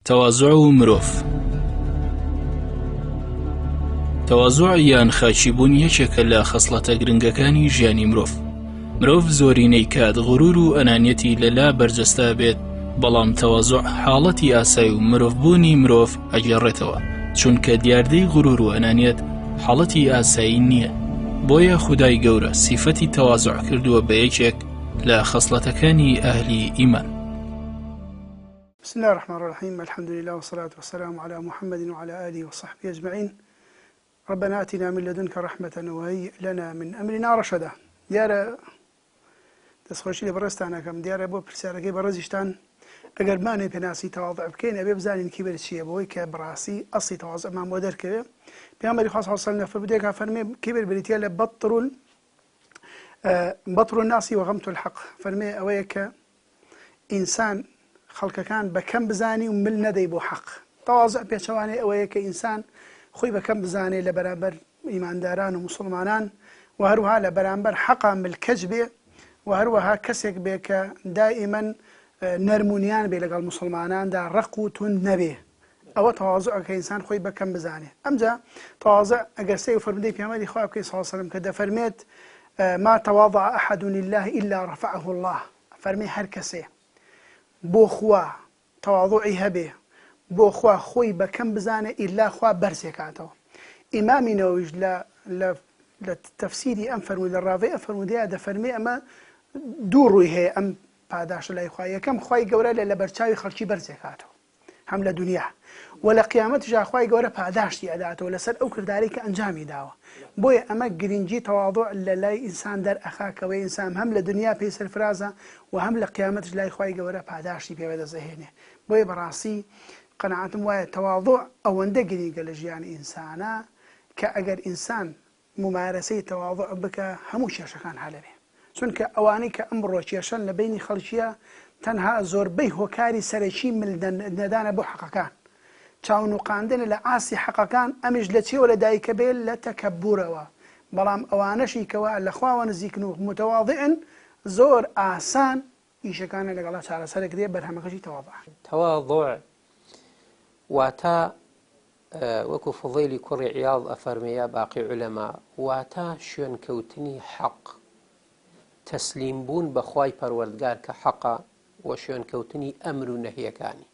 تەوازوع و مرۆڤ تەوازوع یان خاکی بوون یەکێکە لە خەسڵەتە گرنگەکانی ژیانی مرۆڤ مرۆڤ زۆرینەی کات غرور و ئەنانیەتی لەلا بەرجەستە بێت بەڵام تەوازوع حاڵەتی ئاسای و مرۆڤبوونی مرۆڤ ئەگێڕێتەوە چونکە دیاردەی غرور و ئەنانیەت حاڵەتی ئاسایی نییە بۆیە خودای گەورە سیفەتی تەوازوع کردووە بە یەکێک لە خەسڵەتەکانی ئەهلی ئیمان. بسم اللە الرحمن الرحیم الحمد للە والصلاة والسلام علی محمد وعلی آله وصحبه اجمعین ربنا آتنا من لدنک رحمة وهیئ لنا من امرنا رشدا دیارە دەستخۆشی لە بەڕێزتان ئەکەم دیارە بۆ پرسیارەکەی بەڕێزیشتان ئەگەر بمانەوێ پێناسی تەواضع بکەین ئەبێ بزانین کیبر چییە بۆی کە بەڕاستی ئەسڵی تەواضعمان بۆ دەرکەوێ پێغەمبەری خوا صلی الله علیه و سلم فەرموودەیەکا فەرمێ کیبر بریتییە لە بەطر بەطر الناس وغمت الحق فەرمێ ئەوەیە کە ئینسان خەڵکەکان بە کەم بزانی و مل نەدەی بۆ حەق. تەوازوع پێچەوانەی ئەوەیە کە ئینسان خۆی بە کەم بزانێ لە بەرامبەر ئیمانداران و موسڵمانان و هەروەها لە بەرامبەر حەقا ملکەچ بێ و هەروەها کەسێک بێ کە دائیمەن نەرم و نیان بێ لەگەڵ موسڵماناندا ڕەق و توند نەبێ. ئەوە تەوازوعە کە ئینسان خۆی بە کەم بزانێ. ئەمجا تەوازع ئەگەر سەیر فەرموودەی پێغەمبەری خوا بکەی صلی اللە علیه وسلم کە دەفەرمێت ما تواضع احد لله الا رفعه الله ئەفەرمێ هەر کەسێ بۆ خوا تەواضوعی هەبێ بۆ خوا خۆی بە کەم بزانێ ئیلا خوا بەرزێکاتەوە ئیمامی نەوەویش لە لە لە تەفسیری ئەم فەرموو لە ڕاڤەی ئەم فەرموودەیە دەفەرمێ ئەمە دوو ڕووی هەیە ئەم پاداشە لای خوا یەکەم خوای گەورە لە لەبەرچاوی خەڵکی بەرزێکاتەوە هەم لە دونیا وە لە قیامەتیشا خوای گەورە پاداشتی ئەداتەوە لەسەر ئەو کردارەی کە ئەنجامی داوە بۆیە ئەمە گرنگی تەواضوع لە لای ئینسان دەرئەخا کەوەی ئینسان هەم لە دونیا پێی سەرفرازە وە هەم لە قیامەتیش لای خوای گەورە پاداشتی پێ بەدەست ئەهێنێ بۆیە بەڕاستی قەناعەتم وایە تەواضوع ئەوەندە گرنگە لە ژیانی ئینسانا کە ئەگەر ئینسان مومارەسەی تەواضوع بکە هەموو کێشەکان حەلەبێ چونکە ئەوانەی کە ئەمڕۆ کێشەن لە بەینی خەڵکیە تەنها زۆربەی هۆکاری سەرەکی مل نەدانە بۆ حەقەکان چاو نوقاندنە لە ئاستی حەقەکان ئەمیش لە چیەوە لە دایکە بێ لە تەکەبورەوە بەڵام ئەوانەشی کەوا لە خواوە نزیکن و متواضعن زۆر ئاسان ئیشەکانە لەگەڵا چارەسەرەکرێ بەرهەمەکەشی تەواضع. تواضع واتە وەکو فوضەیلی کوڕی عیاض ئەفەرمێ یا باقی عولەما، واتە شوێنکەوتنی حەق، تەسلیم بوون بە خوای پەروەردگار کە حەقە و شوێنکەوتنی ئەمر و نەهیەکانی.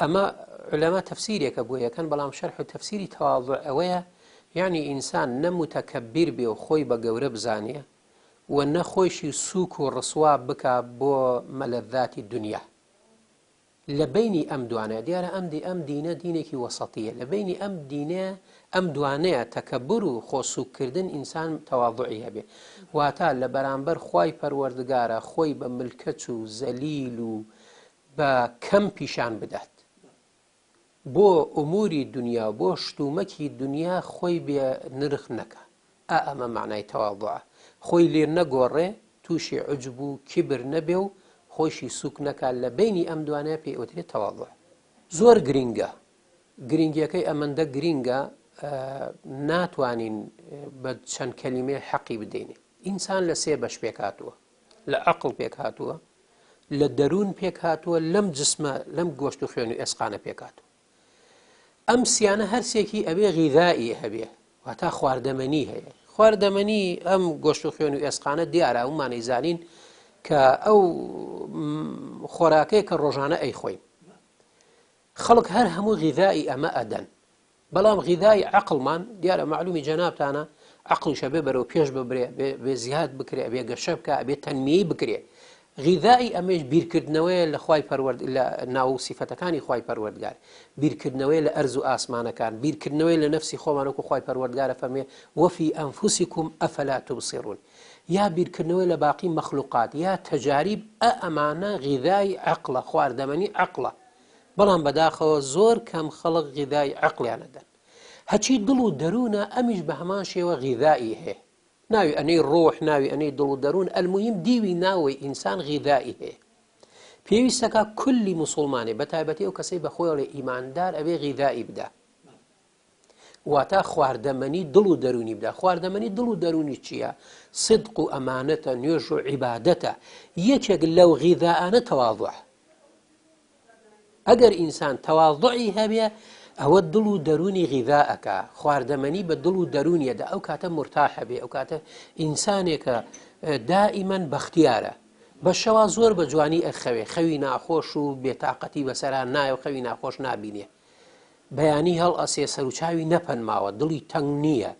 ئەمە عولەما تەفسیرێکە بۆ یەکەن، بەڵام شەرح و تەفسیری تەواضع ئەوەیە یعنی ئینسان نە متەکەبیر بێ و خۆی بە گەورە بزانێ و نە خۆیشی سووک و ڕسوا بکا بۆ مەلەذاتی دنیا. لە بەینی ئەم دوانەیە، دیارە ئەم دی ئەم دینە دینێکی وەسەتییە، لە بەینی ئەم دینە ئەم دوانەیە تەکەبور و خۆ سوک کردن ئینسان تەواضوعی هەبێ واتە لە بەرامبەر خوای پەروەردگارا خۆی بە ملکەچ و زەلیل و بە کەم پیشان بدات بۆ ئوموری دونیا و بۆ شتومەکی دونیا خۆی بێ نرخ نەکا ئا ئەمە مەعنای تەواضوعە خۆی لێ نەگۆڕێ توشی عوجب و کیبر نەبێ و خۆیشی سوک نەکا لە بەینی ئەم دوانەیە پێی ئەوترێ تەواضوع زۆر گرینگە گرینگیەکەی ئەمەندە گرینگە ناتوانین بە چەند کەلیمەیە حەقی بدەینێ ئینسان لە سێ بەش پێکهاتووە لە عەقڵ پێکهاتووە لە دەروون پێکهاتووە لەم جسمە لەم گۆشت و خوێن و ئێسقانە پێکهاتووە ئەم سیانە هەرسێکی ئەبێ غیذائی هەبێ واتا خواردەمەنی هەیە خواردەمەنی ئەم گۆشت و خوێن و ئێسقانە دیارە ئەومانەی زانین کە ئەو خۆراکەیە کە ڕۆژانە ئەیخۆین خەڵک هەر هەموو غیذائی ئەمە ئەدەن بەڵام غیدای عەقڵمان، دیارە مەعلومی جەنابتانە، عەقڵیش ئەبێ بەرەو پێش ببرێ، ئەبێ بێ زیاد بکرێ، ئەبێ گەشە بکا، ئەبێ تەنمیەی بکرێ. غیدای ئەمەیش بیرکردنەوەیە لە خوای پەروەرد لە ناو و سیفەتەکانی خوای پەروەردگار، بیرکردنەوەیە لە ئەرز و ئاسمانەکان، بیرکردنەوەیە لە نەفسی خۆمان وەکو خوای پەروەردگار ئەفەرموێ، وفی انفسکم افلا تبصرون. یا بیرکردنەوەی لە باقی مەخلوقات یا تەجاریب ئە ئەمانە غیدای عەقڵە، خواردەمەنی عەقڵە. بەڵام بەداخەوە زۆر کەم خەڵک غیدای عەقڵیان ئەدەن. هەچی دڵ و دەروونە ئەمیش بە هەمان شێوە غیدائی هەیە. ناوی ئەنێی ڕۆح، ناوی ئەنێی دڵ و دەروون، ئەلموهیم دیوی ناوەی ئینسان غیدائی هەیە. پێویستەکا کولی موسوڵمانێ بە تایبەتی ئەو کەسەی بە خۆی ئەڵێ ئیماندار ئەبێ غیدائی بدا. واتا خواردەمەنی دڵ و دەروونی بدا. خواردەمەنی دڵ و دەروونی چییە؟ سدق و ئەمانەتە، نوێژ و عیبادەتە. یەکێک لەو غیدائانە تەواضوعە. ئەگەر ئینسان تەواضعی هەبێ ئەوە دڵ و دەروونی غیذا ئەکا، خواردەمەنی بە دڵ و دەروونی ئەدا، ئەو کاتە مورتاح ئەبێ، ئەو کاتە ئینسانێکە دائیمەن بەختیارە. بە شەوا زۆر بە جوانی ئەخەوێ، خەوی ناخۆش و بێتاقەتی بەسەرا نایە و خەوی ناخۆش نابینێ. بەیانی هەڵئەسێ سەروچاوی نەپەنماوە، دڵی تەنگ نییە.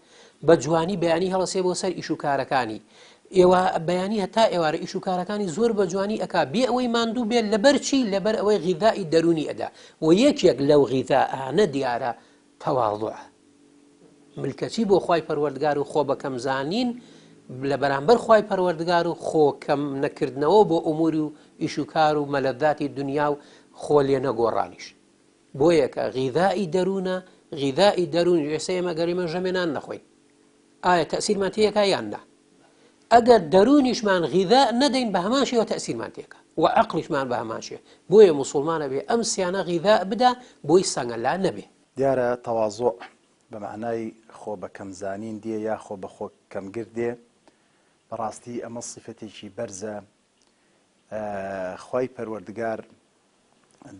بە جوانی بەیانی هەڵەسێ بۆ سەر ئیش و کارەکانی. ئێوە بەیانی هەتا ئێوارە ئیش و کارەکانی زۆر بە جوانی ئەکا بێ ئەوەی ماندوو بێت لەبەر چی لەبەر ئەوەی غیذائی دەروونی ئەدا و یەکێک لەو غیذائانە دیارە تەواضوعە ملکەچی بۆ خوای پەروەردگار و خۆ بەکەم زانین لە بەرامبەر خوای پەروەردگار و خۆ کەم نەکردنەوە بۆ ئوموری و ئیش و کار و مەلەذاتی دنیا و خۆ لێ نەگۆڕانیش بۆیە کە غیذائی دەروونە غیذائی دەروون ئێستا ئێمە گەر ئێمە ژەمێ نان نەخۆین ئایا تەسیرمان تێکا یان نا ئەگەر دەروونیشمان غیذا نەدەین بە هەمان شێوە تەسیرمان تێکا و عەقڵیشمان بە هەمان شێوە بۆیە موسڵمانە بێ ئەم سیانە غیذا بدا بۆی سەنگەلا نەبێ. دیارە تەوازوع بە مەعنای خۆ بە کەم زانین دێ یا خۆ بە خۆ کەمگر دێ، بەڕاستی ئەمە سیفەتێکی بەرزە خوای پەروەردگار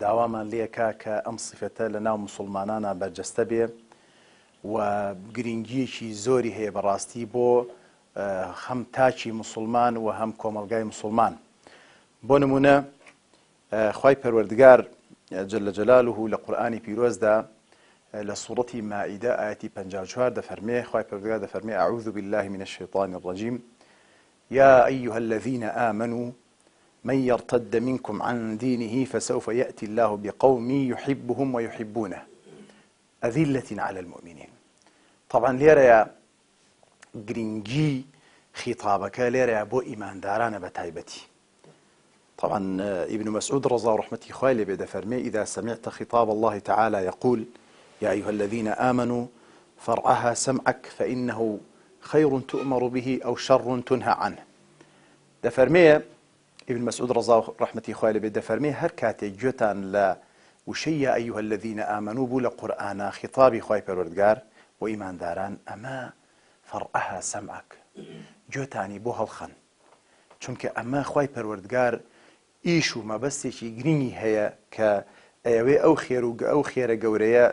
داوامان لێکا کە ئەم سیفەتە لە ناو موسڵمانانا بەرجەستە بێ و گرنگیەکی زۆری هەیە بەڕاستی بۆ هەم تاکی موسڵمان و هەم کۆمەڵگای موسڵمان بۆ نمونە خوای پەروەردگار جل جلاله لە قورئانی پیرۆزدا لە سوڕەتی مائیدە ئایەتی 54 دەفەرمێ خوای پەروەردگار دەفەرمێ اعوذ بالله من الشیطان الرجیم یا ایها الذین آمنوا من یرتد منکم عن دینه فسوف یأتی اللە بقوم یحبهم ویحبونه اذلة علی المومنین طبعا لێرەیا گرنگی خیتابەکە لێرەیا بۆ ئیماندارانە بە تایبەتی طبعا ابن مسعود رضا ورحمة خوای لێ بێ دەفەرمێ إذا سمعت خطاب الله تعالى يقول يا أيها الذين آمنوا فارعها سمعك فإنه خير تؤمر به أو شر تنهى عنه دەفەرمێ، ئیبن مەسعود ڕەزا و ڕەحمەتی خوای لێ بێت دەفەرمێ، هەر کاتێک گوێتان لە وشەی یا ایها الذین آمنوا بوو لە قورئانا خیتابی خوای پەروەردگار بۆ ئیمانداران ئەمە فارعها سمعک گوێتانی بۆ هەڵخەن چونکە ئەمە خوای پەروەردگار ئیش و مەبەستێکی گرنگی هەیە کە ئەیەوێ ئەو خێر و ئەو خێرە گەورەیە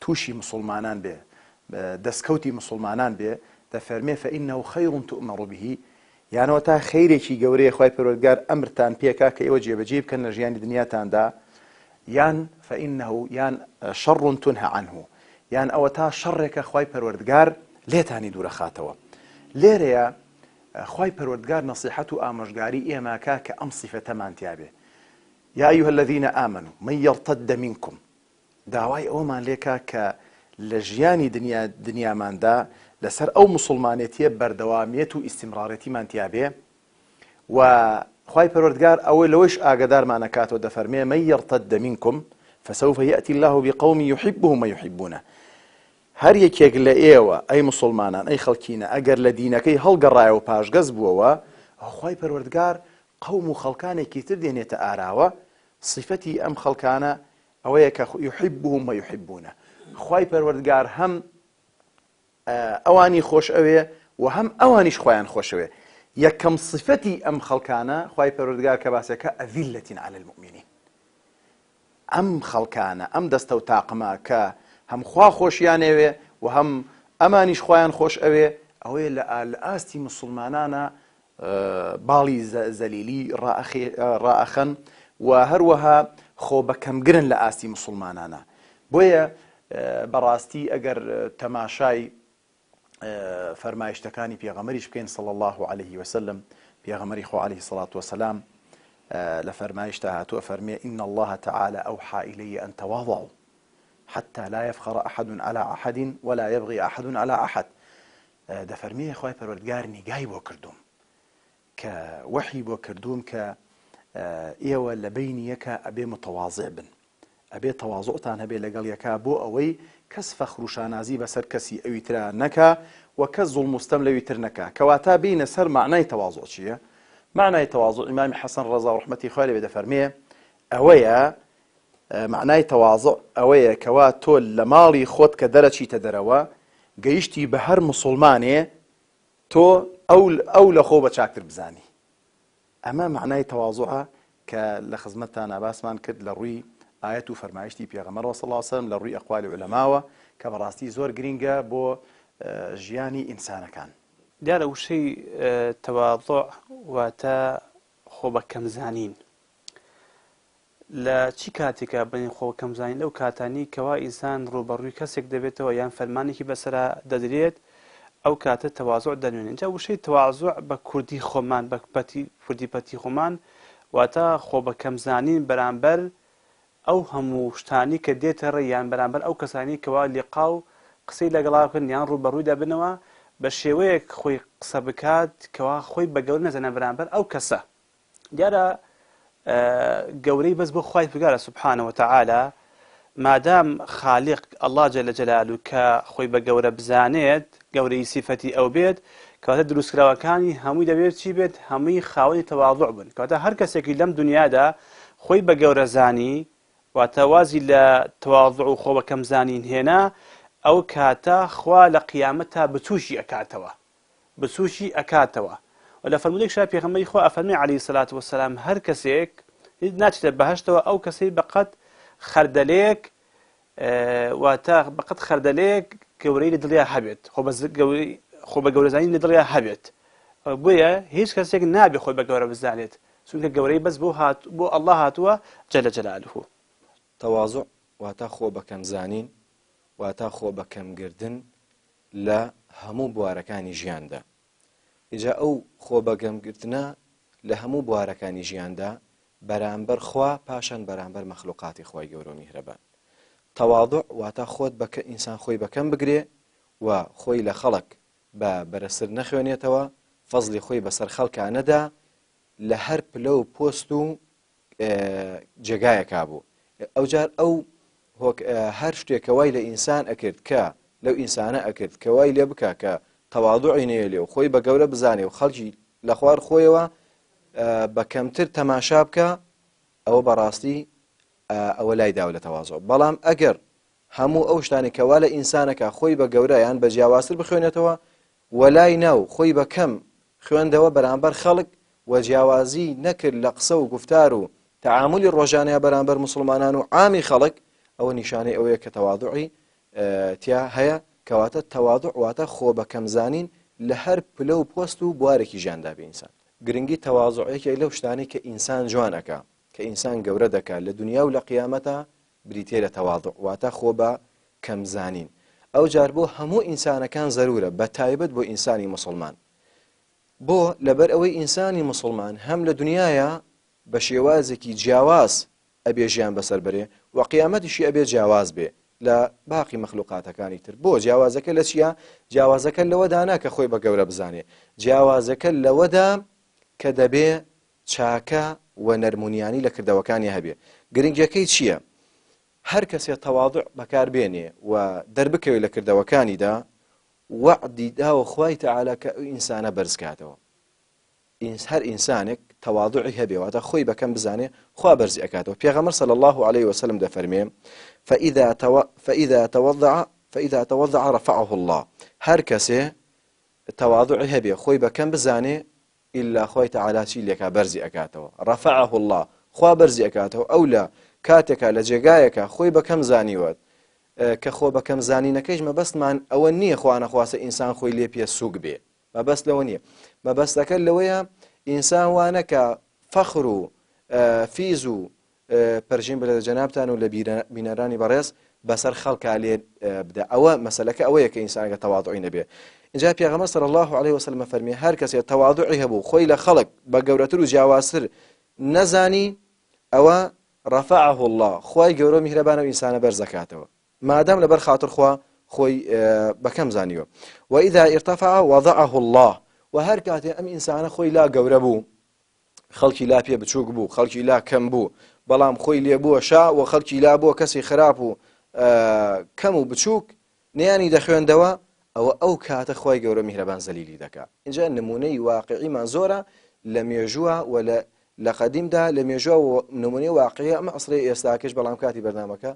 تووشی موسوڵمانان بێ دەستکەوتی موسوڵمانان بێ دەفەرمێ فإنه خیر تؤمر به یانەوە تا خەیرێکی گەورەیە خوای پەروەردگار ئەمرتان پێکا کە ئێوە جێبەجێی بکەن لە ژیانی دنیاتاندا یان فإنه یان شر تنهى عنه یان ئەوە تا شەڕێکە خوای پەروەردگار لێتانی دوورەخاتەوە لێرەیە خوای پەروەردگار نەسیحەت و ئامۆژگاری ئێمە ئەکا کە ئەم سیفەتەمان تیابێ یا ایها الذین آمنوا من یرتد منکم داوای ئەوەمان لێکا کە لە ژیانی دنیا دنیاماندا لەسەر ئەو موسڵمانێتیە بەردەوامیەت و ئیستیمڕارێتیمان تیابێ و خوای پەروەردگار ئەوەی لەوەیش ئاگادارمان ئەکاتەوە دەفەرمێ من یرتد منکم فسوف یأتی الله بقوم یحبهم ویحبونه هەر یەکێک لە ئێوە، ئەی موسوڵمانان، ئەی خەڵکینە، ئەگەر لە دینەکەی هەڵگەڕایەوە و پاشگەز بووەوە، ئەوە خوای پەروەردگار قەوم و خەڵکانێکی تر دێنێتە ئاراوە، سیفەتی ئەم خەڵکانە ئەوەیە کە یحبهم و یحبونە، خوای پەروەردگار هەم ئەوانی خۆش ئەوێ و هەم ئەوانیش خوایان خۆشەوێ. یەکەم سیفەتی ئەم خەڵکانە خوای پەروەردگار کە باسەکە اذلة علی المؤمنین، ئەم خەڵکانە، ئەم دەستە و تاقمە کە هەم خوا خۆشیانەوێ و هەم ئەمانیش خوایان خۆش ئەوێ، ئەوەیە لە لە ئاستی موسڵمانانا باڵی زەلیلی ڕائەخەن و هەروەها خۆ بە کەمگرن لە ئاستی موسڵمانانا. بۆیە بەڕاستی ئەگەر تەماشای فەرمایشتەکانی پێغەمبەریش بکەین صلی اللە علیه وسلم پێغەمبەری خوا علیه الصلاة والسلام لە فەرمایشتا هاتووە فەرمێ ان الله تعالی اوحى الی ان تواضعوا حتى لا يفخر احد على احد ولا يبغي احد على احد دەفەرمێ خوای پەروەردگار نیگای بۆ کردوم کە وەحی بۆ کردووم کە ئێوە لە بەینی یەکا ئەبێ متواضع بن ئەبێ تەوازوعتان هەبێ لەگەڵ یەکا بۆ ئەوەی کەس فەخر و شانازی بەسەر کەسی ئەوی ترا نەکا و کەس زوڵم و ستەم لەوی تر نەکا کەواتە بێینە سەر مەعنای تەوازوع چییە؟ مەعنای تەوازوع ئیمامی حەسەن ڕەزا و ڕەحمەتی خوای لێ بێ دەفەرمێ ئەوەیە مەعنای تەوازوع ئەوەیە کەوا تۆ لە ماڵی خۆت کە دەرەچیتە دەرەوە گەیشتی بە هەر موسوڵمانێ تۆ ئەو ئەو لە خۆ بە چاکتر بزانی ئەمە مەعنای تەوازوعە. کە لە خزمەتتانا باسمان کرد لە ڕووی ئایەت و فەرمایشتی پێغەمبەرەوە صلی اللە علیە وسلم لە ڕووی ئەقوالی عولەماوە کە بەڕاستی زۆر گرینگە بۆ ژیانی ئینسانەکان. دیارە وشەی تەواضع واتە خۆ بە کەم زانین. لە چی کاتێکا بڵێین خۆ بە کەم زانین لەو کاتانەی کەوا ئینسان ڕووبەڕووی کەسێک دەبێتەوە یان فەرمانێکی بەسەرا دەدرێت ئەو کاتە تەوازع دەنوێنێ جا وشەی تەوازع بە کوردی خۆمان بە پەتی کوردی پەتی خۆمان واتە خۆ بە کەم زانین بەرامبەر ئەو هەموو شتانی کە دێتە ڕێ یان بەرامبەر ئەو کەسانی کەوا لیقا و قسەی لەگەڵا بکەن یان ڕووبەڕووی دەبنەوە بە شێوەیەک خۆی قسە بکات کەوا خۆی بە گەورە نەزانێ بەرامبەر ئەو کەسە. دیارە گەورەی بەس بۆ خوای پرگارە سبحانە وتعالی مادام خالق اللە جل جلالە کە خۆی بە گەورە بزانێت گەورەی سیفەتی ئەو بێت کەواتە دروستکراوەکانی هەمووی دەبێت چی بێت هەمووی خاوەنی تەواضع بن کەواتە هەر کەسێکی لەم دنیادا خۆی بە گەورە زانی واتە وازی لە تەواضع و خۆ بە کەم زانین هێنا ئەو کاتە خوا لە قیامەتا بچووکی ئەکاتەوە بچوکی ئەکاتەوە وە لە فەرموودەیەکشا پێغەمبەری خوا ئەفەرمێ علیە الصلوە والسلام هەر کەسێک هیچ ناچێتە بەهەشتەوە ئەو کەسەی بەقەد خەردەلێک واتە بەقەد خەردەلێک گەورەی لە دڵیا هەبێت خۆ بە گەورەی خۆ بە گەورەزانی لە دڵیا هەبێت بۆیە هیچ کەسێک نابێ خۆی بە گەورە بزانێت چونکە گەورەی بەس بۆ هات بۆ ئەڵڵا هاتووە جل جلاله. تەوازوع واتە خۆ بەکەم زانین واتە خۆ بەکەم گرتن لە هەموو بوارەکانی ژیاندا. ئیجا ئەو خۆ بەگەمگرتنە لە هەموو بوارەکانی ژیاندا بەرامبەر خوا پاشان بەرامبەر مەخلوقاتی خوای گەورە و میهرەبان. تەواضع واتە خۆت بە ئینسان خۆی بەکەم بگرێ و خۆی لە خەڵک بە بەرزتر نەخوێنێتەوە، فەزڵی خۆی بەسەر خەڵکا نەدا لە هەر پلە و پۆست و جێگایەکا بوو ئەوجار ئەو هەر شتێک کە وای لە ئینسان ئەکرد کە لەو ئینسانە ئەکرد کە وای لێ بکە کە تەواضعی نەیەلێ و خۆی بە گەورە بزانێ و خەڵکی لە خوار خۆیەوە بە کەمتر تەماشا بکە ئەوە بەڕاستی ئەوە لای داوە لە تەوازۆ بەڵام ئەگەر هەموو ئەو شتانەی کە وا لە ئینسانەکە خۆی بە گەورە یان بە جیاوازتر بخوێنێتەوە وەلای نا و خۆی بە کەم خوێندەوە بەرامبەر خەڵک و جیاوازی نەکرد لە قسە و گوفتار و تەعامولی ڕۆژانەیا بەرامبەر موسڵمانان و عامی خەڵک ئەوە نیشانەی ئەوەیە کە تەوادوعی تیا هەیە کەواتە تەوادوع واتە خۆ بە کەم زانین لە هەر پلە و پۆست و بوارێکی ژیاندا بێ ئینسان. گرنگی تەوازوع یەکێک لەو شتانەی کە ئینسان جوان ئەکا کە ئینسان گەورە دەکا لە دونیا و لە قیامەتا بریتیە لە تەواضع واتە خۆ بە کەم زانین ئەوجار بۆ هەموو ئینسانەکان زەرورە بە تایبەت بۆ ئینسانی موسڵمان بۆ لەبەر ئەوەی ئینسانی موسڵمان هەم لە دنیایا بە شێوازێکی جیاواز ئەبێ ژیان بەسەر بەرێ و قیامەتیشی ئەبێ جیاواز بێ لە باقی مەخلوقاتەکانی تر بۆ جیاوازەکە لە چییە جیاوازەکە لەوەدا نا کە خۆی بە گەورە بزانێ جیاوازەکە لەوەدا کە دەبێ چاکە و نەرمونیانی لە کردەوەکانی هەبێ. گرنگیەکەی چیە؟ هەر کەسێ تەواضع بەکار بێنێ و دەربکەوێ لە کردەوەکانیدا وەعدی داوە خوای تەعالا کە ئەو ئینسانە بەرز کاتەوە. هەر ئینسانێک تەواضعی هەبێ واتە خۆی بەکەم بزانێ خوا بەرزی ئەکاتەوە. پێغەمبەر صلی اللە علیه وسلم دەفەرمێ فإذا تو فإذا توضع فإذا توضع رفعه اللە هەر کەسێ تەواضعی هەبێ خۆی بەکەم بزانێ ئیلا خوای تەعالا چی لێکا بەرزی ئەکاتەوە، رفعه اللە، خوا بەرزی ئەکاتەوە، ئەو لە کاتێکا لە جێگایەکا خۆی بە کەم زانیوە، کە خۆ بە کەم زانینەکەیش مەبەستمان ئەوە نییە خوا نەخواستە ئینسان خۆی لێ پێ سووک بێ، مەبەست لەوە نییە، مەبەستەکە لەوەیە ئینسان وا نەکا فەخر و فیز و پەرژین بە لە جەنابتان و لە بینەرانی بەڕێز بەسەر خەڵکا لێ بدە ئەوە مەسەلەکە ئەوەیە کە ئینسانەکە تەواضعی نەبێ اینجا پێغەمبەر صلی الله علیه وسلم فەرمی هەر کەسێ تەواضعی هەبوو خۆی لە خەڵک بە گەورەتر و جیاوازتر نەزانی ئەوە رفعه الله خوای گەورە و میهرەبانە و ئینسانە بەرزەکاتەوە مادام لەبەر خاتر خوا خۆی بەکەم زانیوە وإذا ارتفع وضعه الله و هەر کاتێ ئەم ئینسانە خۆی لا گەورە بوو خەڵکی لا پێ بچووک بوو، خەڵکی لا کەم بوو، بەڵام خۆی لێ بووە شا و خەڵکی لا بووە کەسی خراپ و کەم و بچووک، نەیانی دەخوێندەوە، ئەوە ئەو کاتە خوای گەورە میهرەبان زەلیلی دەکا. ئینجا نموونەی واقیعیمان زۆرە لە مێژووە و لە لە قەدیمدا لە مێژووە و نموونەی واقیعی ئەم عەسرەی ئێستاکەش بەڵام کاتی بەرنامەکە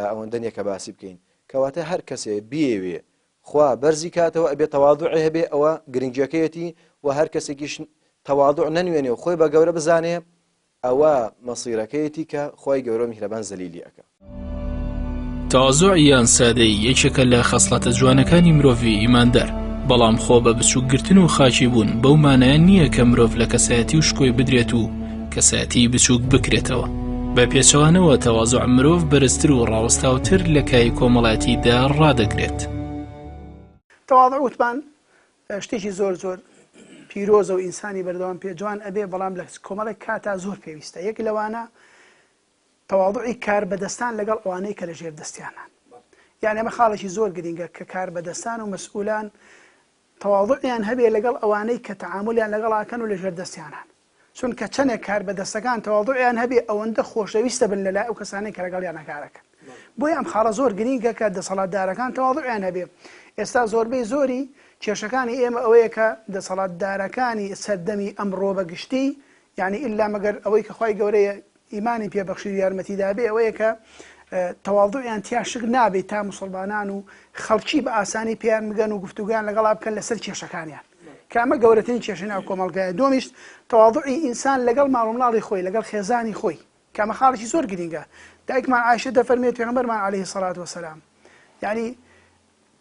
ئەوەندە نییە کە باسی بکەین. کەواتە هەر کەسێ بیەوێ خوا بەرزی کاتەوە ئەبێ تەواضوعی هەبێ ئەوە گرنگیەکەیەتی و هەر کەسێکیش تەواضوع نەنوێنێ و خۆی بە گەورە بزانێ. ئەوە مەسیرەکەیەتی کە خوای گەورە و میهرەبان زەلیلی ئەکا. تەوازوع یان سادەیی یەکێکە لە خەسڵەتە جوانەکانی مرۆڤی ئیماندار، بەڵام خۆ بە بچووک گرتن و خاکی بوون بەو مانایە نییە کە مرۆڤ لە کەسایەتی و شکۆی بدرێت و کەسایەتی بچووک بکرێتەوە. بە پێچەوانەوە تەوازوع مرۆڤ بەرزتر و ڕاوەستاوتر لە کایەی کۆمەڵایەتیدا ڕادەگرێت. تەواضع وتمان شتێکی زۆر زۆر پیرۆزە و ئینسانی بەردەوام پێ جوان ئەبێ، بەڵام لە کۆمەڵێک کاتا زۆر پێویستە، یەک لەوانە تەواضوعی کاربەدەستان لەگەڵ ئەوانەی کە لە ژێر دەستیانان. یانی ئەمە خاڵێکی زۆر گرینگە کە کاربەدەستان و مەسئولان تەواضوعیان هەبێ لەگەڵ ئەوانەی کە تەعامولیان لەگەڵ ئەکەن و لە ژێر دەستیانان. چونکە چەنێک کاربەدەستەکان تەواضوعیان هەبێ ئەوەندە خۆشەویستە بن لەلای ئەو کەسانەی کە لەگەڵیانا کارەکەن. بۆیە ئەم خاڵە زۆر گرینگە کە دەسەڵاتدارەکان تەواضوعیان هەبێ. ئێستا زۆربەی زۆری کێشەکانی ئێمە ئەوەیە کە دەسەڵاتدارەکانی سەردەمی ئەمڕۆ بە گشتی یانی ئیلا مەگەر ئەوەی کە خوای گەورە ئیمانی پێ بەخشی و یارمەتی دابێ ئەوەیە کە تەواضوعیان تیا شک نابێت تا موسڵمانان و خەڵکی بە ئاسانی پێیان بگەن و گفتوگۆیان لەگەڵا بکەن لەسەر کێشەکانیان کە ئەمە گەورەترین کێشەی ناو کۆمەڵگایە. دووەمیش تەواضوعی ئینسان لەگەڵ ماڵ و مناڵی خۆی لەگەڵ خێزانی خۆی کە ئەمە خاڵێکی زۆر گرینگە. دایکمان عائشە دەفەرموێت پێغەمبەرمان علیه الصلاة والسلام یعنی